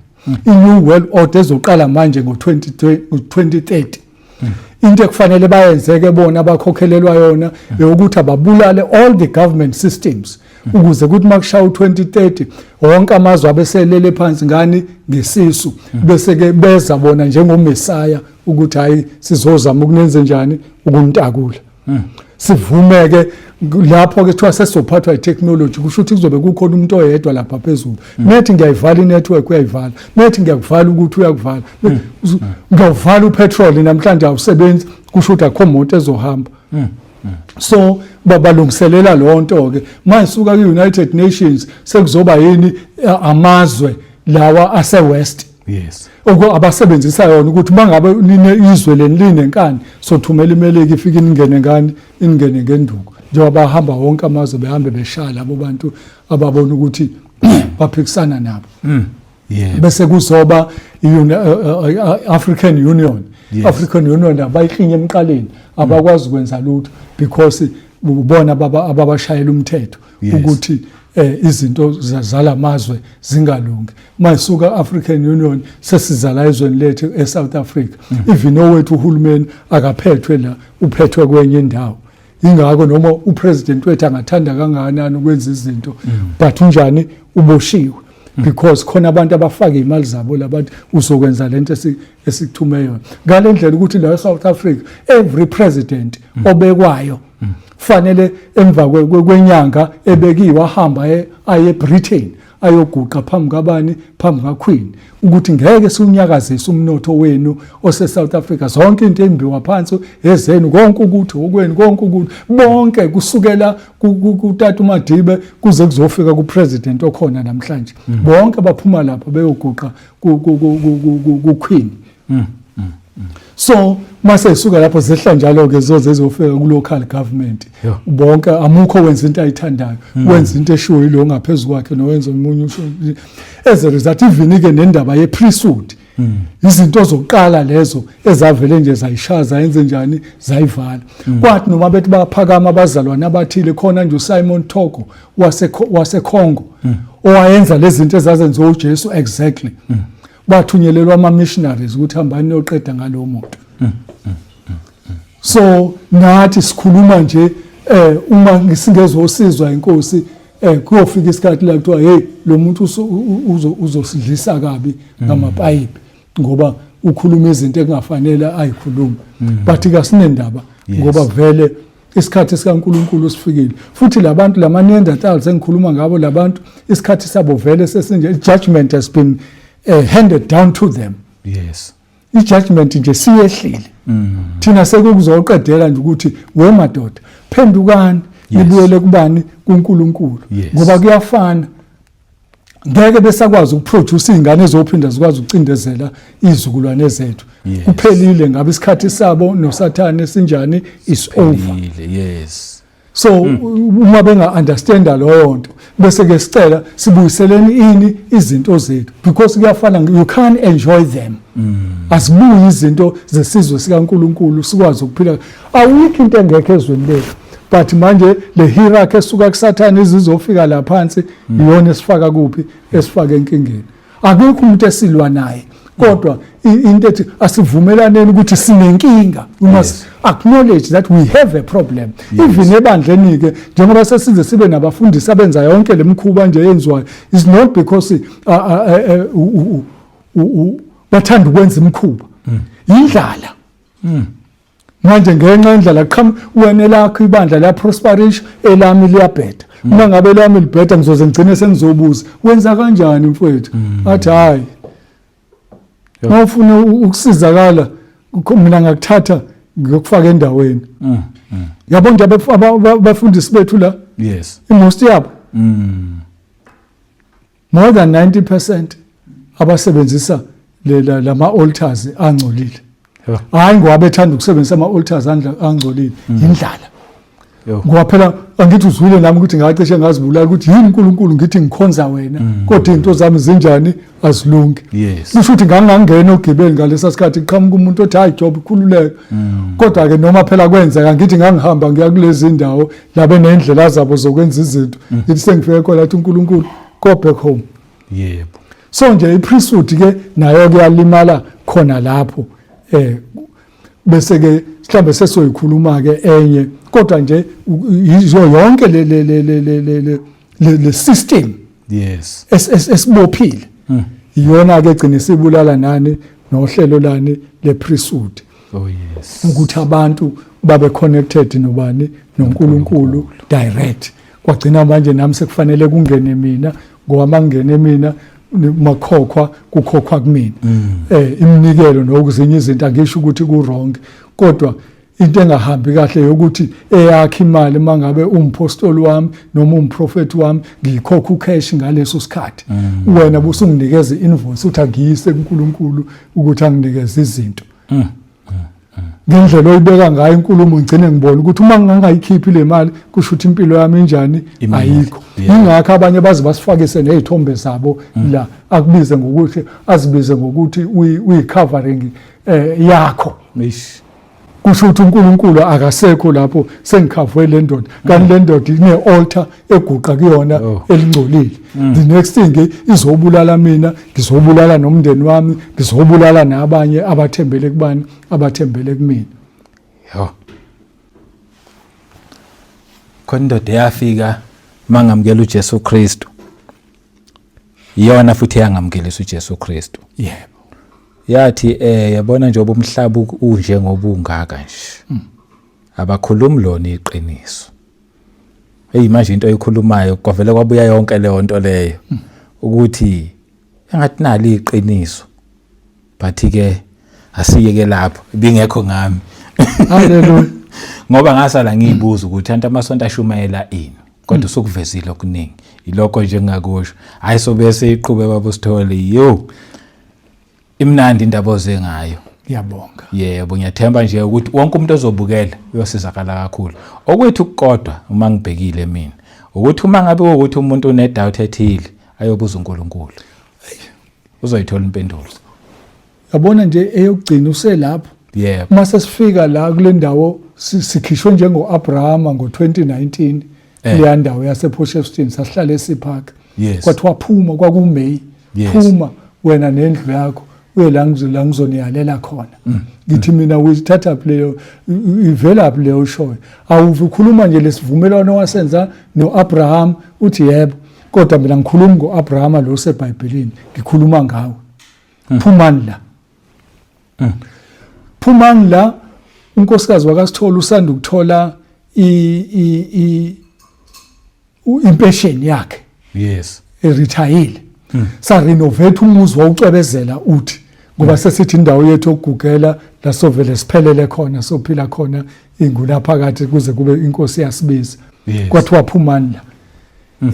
I-New World Order ezoqala manje ngo-2030. Into ekufanele bayenzeke bona abakhokhelelwa yona ukuthi ababulale all the government systems, ukuze kuthi makushaya u2030 wonke amazwe abeselele phansi ngani? Ngesisu. Bese ke beza bona njengomesaya ukuthi hayi, sizozama ukunenze njani? Ukuntakula. Sivumeke lapho ke kuthiwa sesizophathwa i-technology, kusho ukuthi kuzobe kukhona umuntu oyedwa lapha phezulu. Methi ngiyayivala i-network, uyayivala. Methi ngiyakuvala ukuthi uyakuvala. Ngiyawuvala upetrol namhlanje, awusebenzi, kusho ukuthi akukho moto ezohamba. So babalungiselela leyo nto ke. Manje suka ku-United Nations sekuzoba yini? Amazwe lawa ase-West abasebenzisa yona ukuthi mangabe nine izwe leni linenkani, sothumela iMelika ifike ingene ngani? Ingene ngenduku, njengoba bahamba wonke amazwe behambe beshaya labo bantu ababona ukuthi baphikisana nabo. Bese kuzoba i-African Union. African Union abayiklinye emqaleni, abakwazi ukwenza lutho because ubona ababashayela umthetho ukuthi izinto zalamazwe zingalungi. Mayisuka African Union sesizala ezweni lethu eSouth Africa. Even owethu uhulumeni akaphethwe la, uphethwe kwenye indawo. Ingakho noma upresident wethu angathanda kangakanani ukwenza izinto, but unjani? Uboshiwe, because khona abantu abafaka imali zabo labantu uzokwenza lento esikuthume yona. Ngale ndlela ukuthi la eSouth Africa every president obekwayo fanele emva kwenyanga ebekiwe ahamba aye eBritain, ayoguqa phambi kabani? Phambi kaQueen, ukuthi ngeke siwunyakazise umnotho wenu ose South Africa. Zonke into embiwa phansi ezenu, konke ukuthi okwenu, konke ukuthi bonke kusukela kutata uMadibe kuze kuzofika kupresident okhona namhlanje, bonke baphuma lapha beyoguqa ku Queen. So mase isuka lapho zehla njalo ke zoze zizofika ku local government. Bonke amukho wenza into ayithandayo, wenza into eshiwo yilo ngaphezulu kwakhe nowenza omunye usho. As a result, even ke nendaba ye priesthood, izinto zokuqala lezo ezavele nje zayishaya, zayenze njani? Zayivala. Kwathi noma bethi baphakama abazalwane abathile khona nje, uSimon Toko wase Congo owayenza lezi zinto ezazenziwa uJesu exactly, bathunyelelwa ama missionaries ukuthi hambani niyoqeda ngalowo muntu. So nathi sikhuluma nje, uma singezosizwa inkosi, kuyofika isikhathi la kuthiwa hey, lo muntu uzosidlisa kabi ngamapayipi ngoba ukhuluma izinto ekungafanele ayikhulume, but kasinendaba ngoba vele isikhathi sikaNkuluNkulu sifikile. Futhi labantu lama Neanderthals engikhuluma ngabo, labantu isikhathi sabo vele sesinje, judgment has been handed down to them. I-judgment nje siyehlile. Thina sekukuzoqedela nje ukuthi we madoda, phendukani, nibuyele kubani? KuNkulunkulu. Ngoba kuyafana, ngeke besakwazi ukuproduce izingane ezophinda zikwazi ukucindezela izizukulwane zethu. Kuphelile ngabe, isikhathi sabo noSathane sinjani? Is over. Phelile, yes. So uma benga understanda leyo nto, bese ke sicela sibuyiseleni ini? Izinto zethu, because kuyafana, you can't enjoy them. Asibuyi izinto zesizwe sikaNkuluNkulu sikwazi ukuphila. Awikho into engekho ezweni lethu. But manje le hierarchy esuka kuSathane izizofika la phansi iyona esifaka kuphi? Esifaka enkingeni. Akukho umuntu esilwa naye, kodwa into ethi asivumelaneni ukuthi sinenkinga. We must acknowledge that we have a problem. Even ebandleni ke, njengoba sesize sibe nabafundisi abenza yonke lemikhuba nje yenziwayo, is not because bathanda ukwenza imikhuba, indlala. Manje ngenxa yendlala qhamu wena elakho ibandla la prosperisha, elami liyabheda. Uma ngabe lami libheda, ngizoze ngigcine sengizobuza, wenza kanjani mfowethu? Athi hayi, mawufuna ukusizakala, mina ngakuthatha ngiyokufaka endaweni. Yabo nje abafundisi bethu la, i-most yabo, more than 90% abasebenzisa lama altars angcolile. Hayi ngoba bethanda ukusebenzisa ama altars angcolile, indlala. Ngoba phela angithi uzwile nami ukuthi ngacishe ngazibulala, ukuthi yini uNkulunkulu, ngithi ngikhonza wena, kodwa izinto zami zinjani? Azilungi. Kusho ukuthi ngangangena ogibeni ngalesa sikhathi, qhamuka umuntu othi hayi Job, khululeka. Kodwa ke noma phela kwenzeka, ngithi ngangihamba ngiya kulezi ndawo labe nendlela zabo zokwenza izinto, ngithi sengifike khona athi uNkulunkulu, go back home. So nje i-priesthood ke nayo kuyalimala khona lapho, bese ke mhlambe sesoyikhuluma ke enye, kodwa nje yizo yonke le le le le le le le system esibophile, iyona ke egcina sibulala nani nohlelo lani le priesthood, oh yes ukuthi abantu babe connected nobani? NoNkulunkulu direct. Kwagcina manje nami sekufanele kungene mina, ngoba mangene mina makhokhwa, kukhokhwa kumina iminikelo nokuzinye izinto. Angisho ukuthi ku wrong, kodwa into engahambi kahle yokuthi eyakhe imali, mangabe umpostoli wami noma umprofeti wami, ngiyikhokha ucash ngaleso sikhathi, wena busunginikeza invoice uthi angiyise kuNkulunkulu ukuthi anginikeze izinto. Ngendlela oyibeka ngayo inkulumo, ngigcine ngibona ukuthi uma ngingayikhiphi le mali, kusho ukuthi impilo yami injani? Ayikho. Ingakho abanye baze basifakise nezithombe zabo la, akubize ngokuthi, azibize ngokuthi uyi-covering yakho. Kusho ukuthi uNkulunkulu akasekho lapho, sengikhavwe le ndoda, kanti le ndoda ine-altar eguqa kuyona elingcolile. The next thing izobulala mina, ngizobulala nomndeni wami, ngizobulala nabanye abathembele kubani? Abathembele kumina. Yo, khona indoda eyafika mangamukela uJesu Kristu, iyona futhi eyangamukelisa uJesu Kristu. Yathi yabona njengoba umhlaba unjengoba ungaka nje, abakhulumi lona iqiniso. Hey, manje into oyikhulumayo kwavele kwabuya yonke leyo nto leyo, ukuthi engathi nali iqiniso, but ke asiyeke lapho, ibingekho ngami. Haleluya. Ngoba ngasala ngiyibuza ukuthi anti amasonto ashumayela ini, kodwa usukuvezile okuningi, ilokho nje engingakusho. Hayi, sobe seyiqhube baba usithole. Yo, imnandi indaba oze ngayo. Ngiyabonga. Yebo, ngiyathemba nje ukuthi wonke umuntu ozobukela uyosizakala kakhulu. Okwethu kodwa uma ngibhekile mina, ukuthi uma ngabe ukuthi umuntu une doubt ethile, ayobuza uNkulunkulu, uzoyithola impendulo. Yabona nje eyokugcina uselapho, uma sesifika la kule ndawo, sikhishwe njengo-Abrahama ngo-2019, kuleya ndawo yasePort sasihlala eSea Park. Kwathiwa phuma, kwakuMay, phuma wena nendlu yakho, uye la la ngizoniyalela khona. Ngithi mina, uyithatha phi leyo, ivela phi leyo ushoyo? Awuve ukhuluma nje lesivumelwano wasenza no-Abraham. Uthi yebo, kodwa mina ngikhuluma ngo-Abrahama lo seBhayibhelini, ngikhuluma ngawe. Phumani la, phumani la. Unkosikazi wakaSithole usanda ukuthola i impesheni yakhe, erithayile. Sa renovate umuzi, wawucwebezela, uthi ngoba sesithi indawo yethu yokugugela la sovele siphelele khona, sophila khona inguna phakathi kuze kube inkosi yasibiza. Kwathiwa phumani la.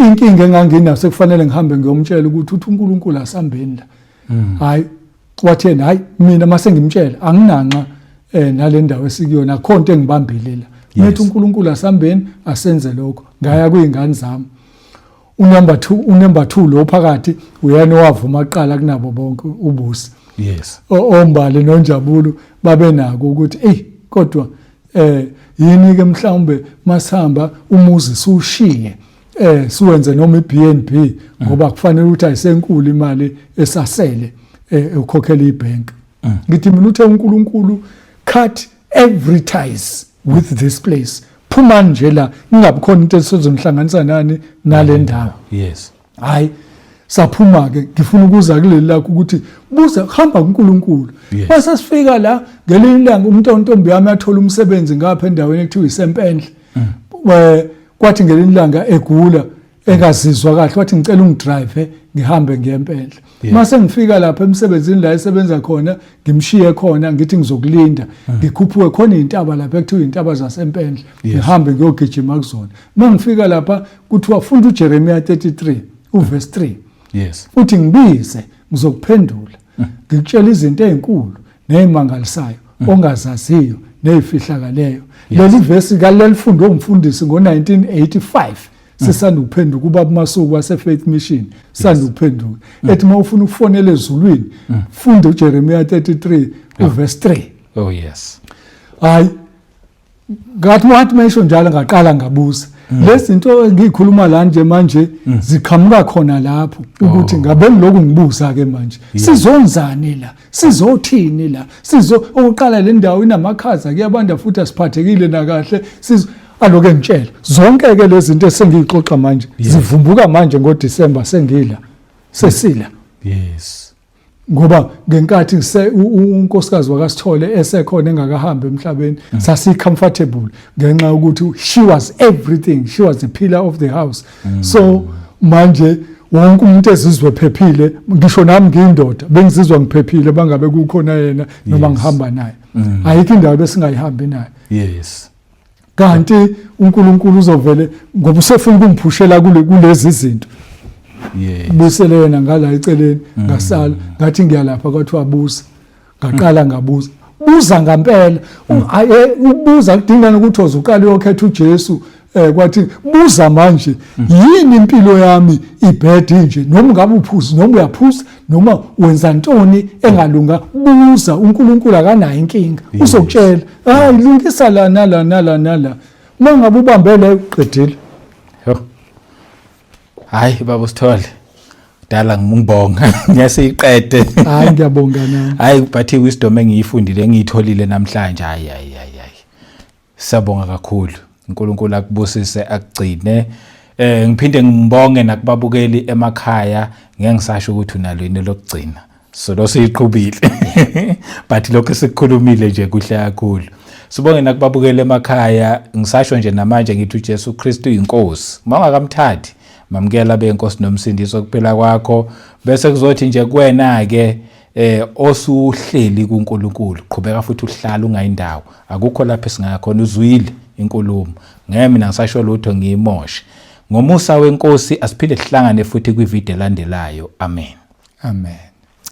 Inkinga enganginayo, sekufanele ngihambe ngiyomtshela ukuthi uthi uNkulunkulu asambeni la. Hayi, wathi yena hayi, mina mase ngimtshela anginanxa nale ndawo esikuyona, akho nto engibambile la. Ngithi uNkulunkulu asambeni asenze lokho. Ngaya kuyingane zami, unumber 2, unumber 2 lo phakathi uyena owavuma kuqala kunabo bonke, uBusi. Ombali noNjabulo babenako ukuthi ey, kodwa Yini ke mhlawumbe masihamba umuzi siwushiye, siwenze noma iBNB, ngoba kufanele ukuthi ayisenkulu imali esasele ukhokhela ibank. Ngithi mina uthe uNkulunkulu, cut every ties with this place, phumani nje la, ingabi khona into esizonihlanganisa nani nale ndawo. Hayi, saphuma ke. Ngifuna ukuza kuleli lakho ukuthi buza, hamba kuNkulunkulu. Mase sifika la, ngelinye ilanga umuntu ontombi yami athola umsebenzi ngapha endaweni ekuthiwa iseMpendle. Kwathi ngelinye ilanga egula, engazizwa kahle, wathi ngicela ungidrive ngihambe ngiye eMpendle. Mase ngifika lapha emsebenzini la esebenza khona, ngimshiye khona, ngithi ngizokulinda, ngikhuphuke khona intaba lapha ekuthiwa intaba zaseMpendle, ngihambe ngiyogijima kuzona. Mangifika lapha kuthiwa funda uJeremiah 33 uverse 3. Uthi ngibize, ngizokuphendula, ngikutshela izinto ezinkulu nezimangalisayo ongazaziyo nezifihlakaleyo. Leli verse kalelifundwe umfundisi ngo1985, sisanda ukuphenduka, ubaba Masuku wase Faith Mission, sanda ukuphenduka, ethi uma ufuna ukufonela ezulwini, funda uJeremiah 33 uverse 3. Oh yes. Hayi, ngathi wathi mayisho njalo, ngaqala ngabuza. Lezi zinto engiyikhuluma la nje manje ziqhamuka khona lapho, ukuthi ngabe ngiloku ngibuza ke manje, sizonzani la, sizothini la, sizo oqala le ndawo inamakhaza, kuyabanda futhi asiphathekile nakahle, sizo aloke ngitshela zonke ke lezi zinto esengiyixoxa manje zivumbuka manje ngoDecember, sengila sesila. Ngoba ngenkathi unkosikazi wakaSithole esekhona, engakahambi emhlabeni, sasi comfortable ngenxa yokuthi she was everything, she was the pillar of the house. So manje wonke umuntu ezizwe phephile, ngisho nami ngiyindoda bengizizwa ngiphephile bangabe kukhona yena noma ngihamba naye. Ayikho indawo besingayihambi naye. Kanti uNkulunkulu uzovele ngoba usefuna ukungiphushela kule kulezi zinto. Busele yena ngala eceleni, ngasala ngathi ngiyalapha, kwathiwa buza. Ngaqala ngabuza, buza ngampela. Ukubuza kudingana ukuthi uzoqala uyokhetha uJesu. Kwathi buza manje, yini impilo yami ibhedi nje, noma ngabe uphuza noma uyaphuza noma wenza ntoni engalunga, buza uNkulunkulu, akanayo inkinga, uzokutshela, hayi, lungisa la nala nala nala. Uma ngabe ubambele, uqedile. Yo. Hayi baba Sithole. Dala ngibonga. Ngiyasiqede. Hayi, ngiyabonga nami. Hayi, but wisdom engiyifundile, engiyitholile namhlanje, hayi hayi hayi hayi. Siyabonga kakhulu. uNkulunkulu akubusise, akugcine. Ngiphinde ngibonge nakubabukeli emakhaya, ngeke ngisasho ukuthi unalo yini lokugcina. So lo siyiqhubile. But lokho sikukhulumile nje kuhle kakhulu. Sibonge nakubabukeli emakhaya, ngisasho nje namanje ngithi uJesu Kristu uyinkosi. Uma ungakamthathi, mamukela benkosi nomsindisi okuphila kwakho, bese kuzothi nje kuwena ke osuhleli kuNkulunkulu, qhubeka futhi uhlala ungayindawo. Akukho lapho esingakhona, uzwile inkulumo. Ngeke mina ngisasho lutho ngiyimoshe. Ngomusa wenkosi asiphinde sihlangane futhi kwivideo elandelayo. Amen. Amen.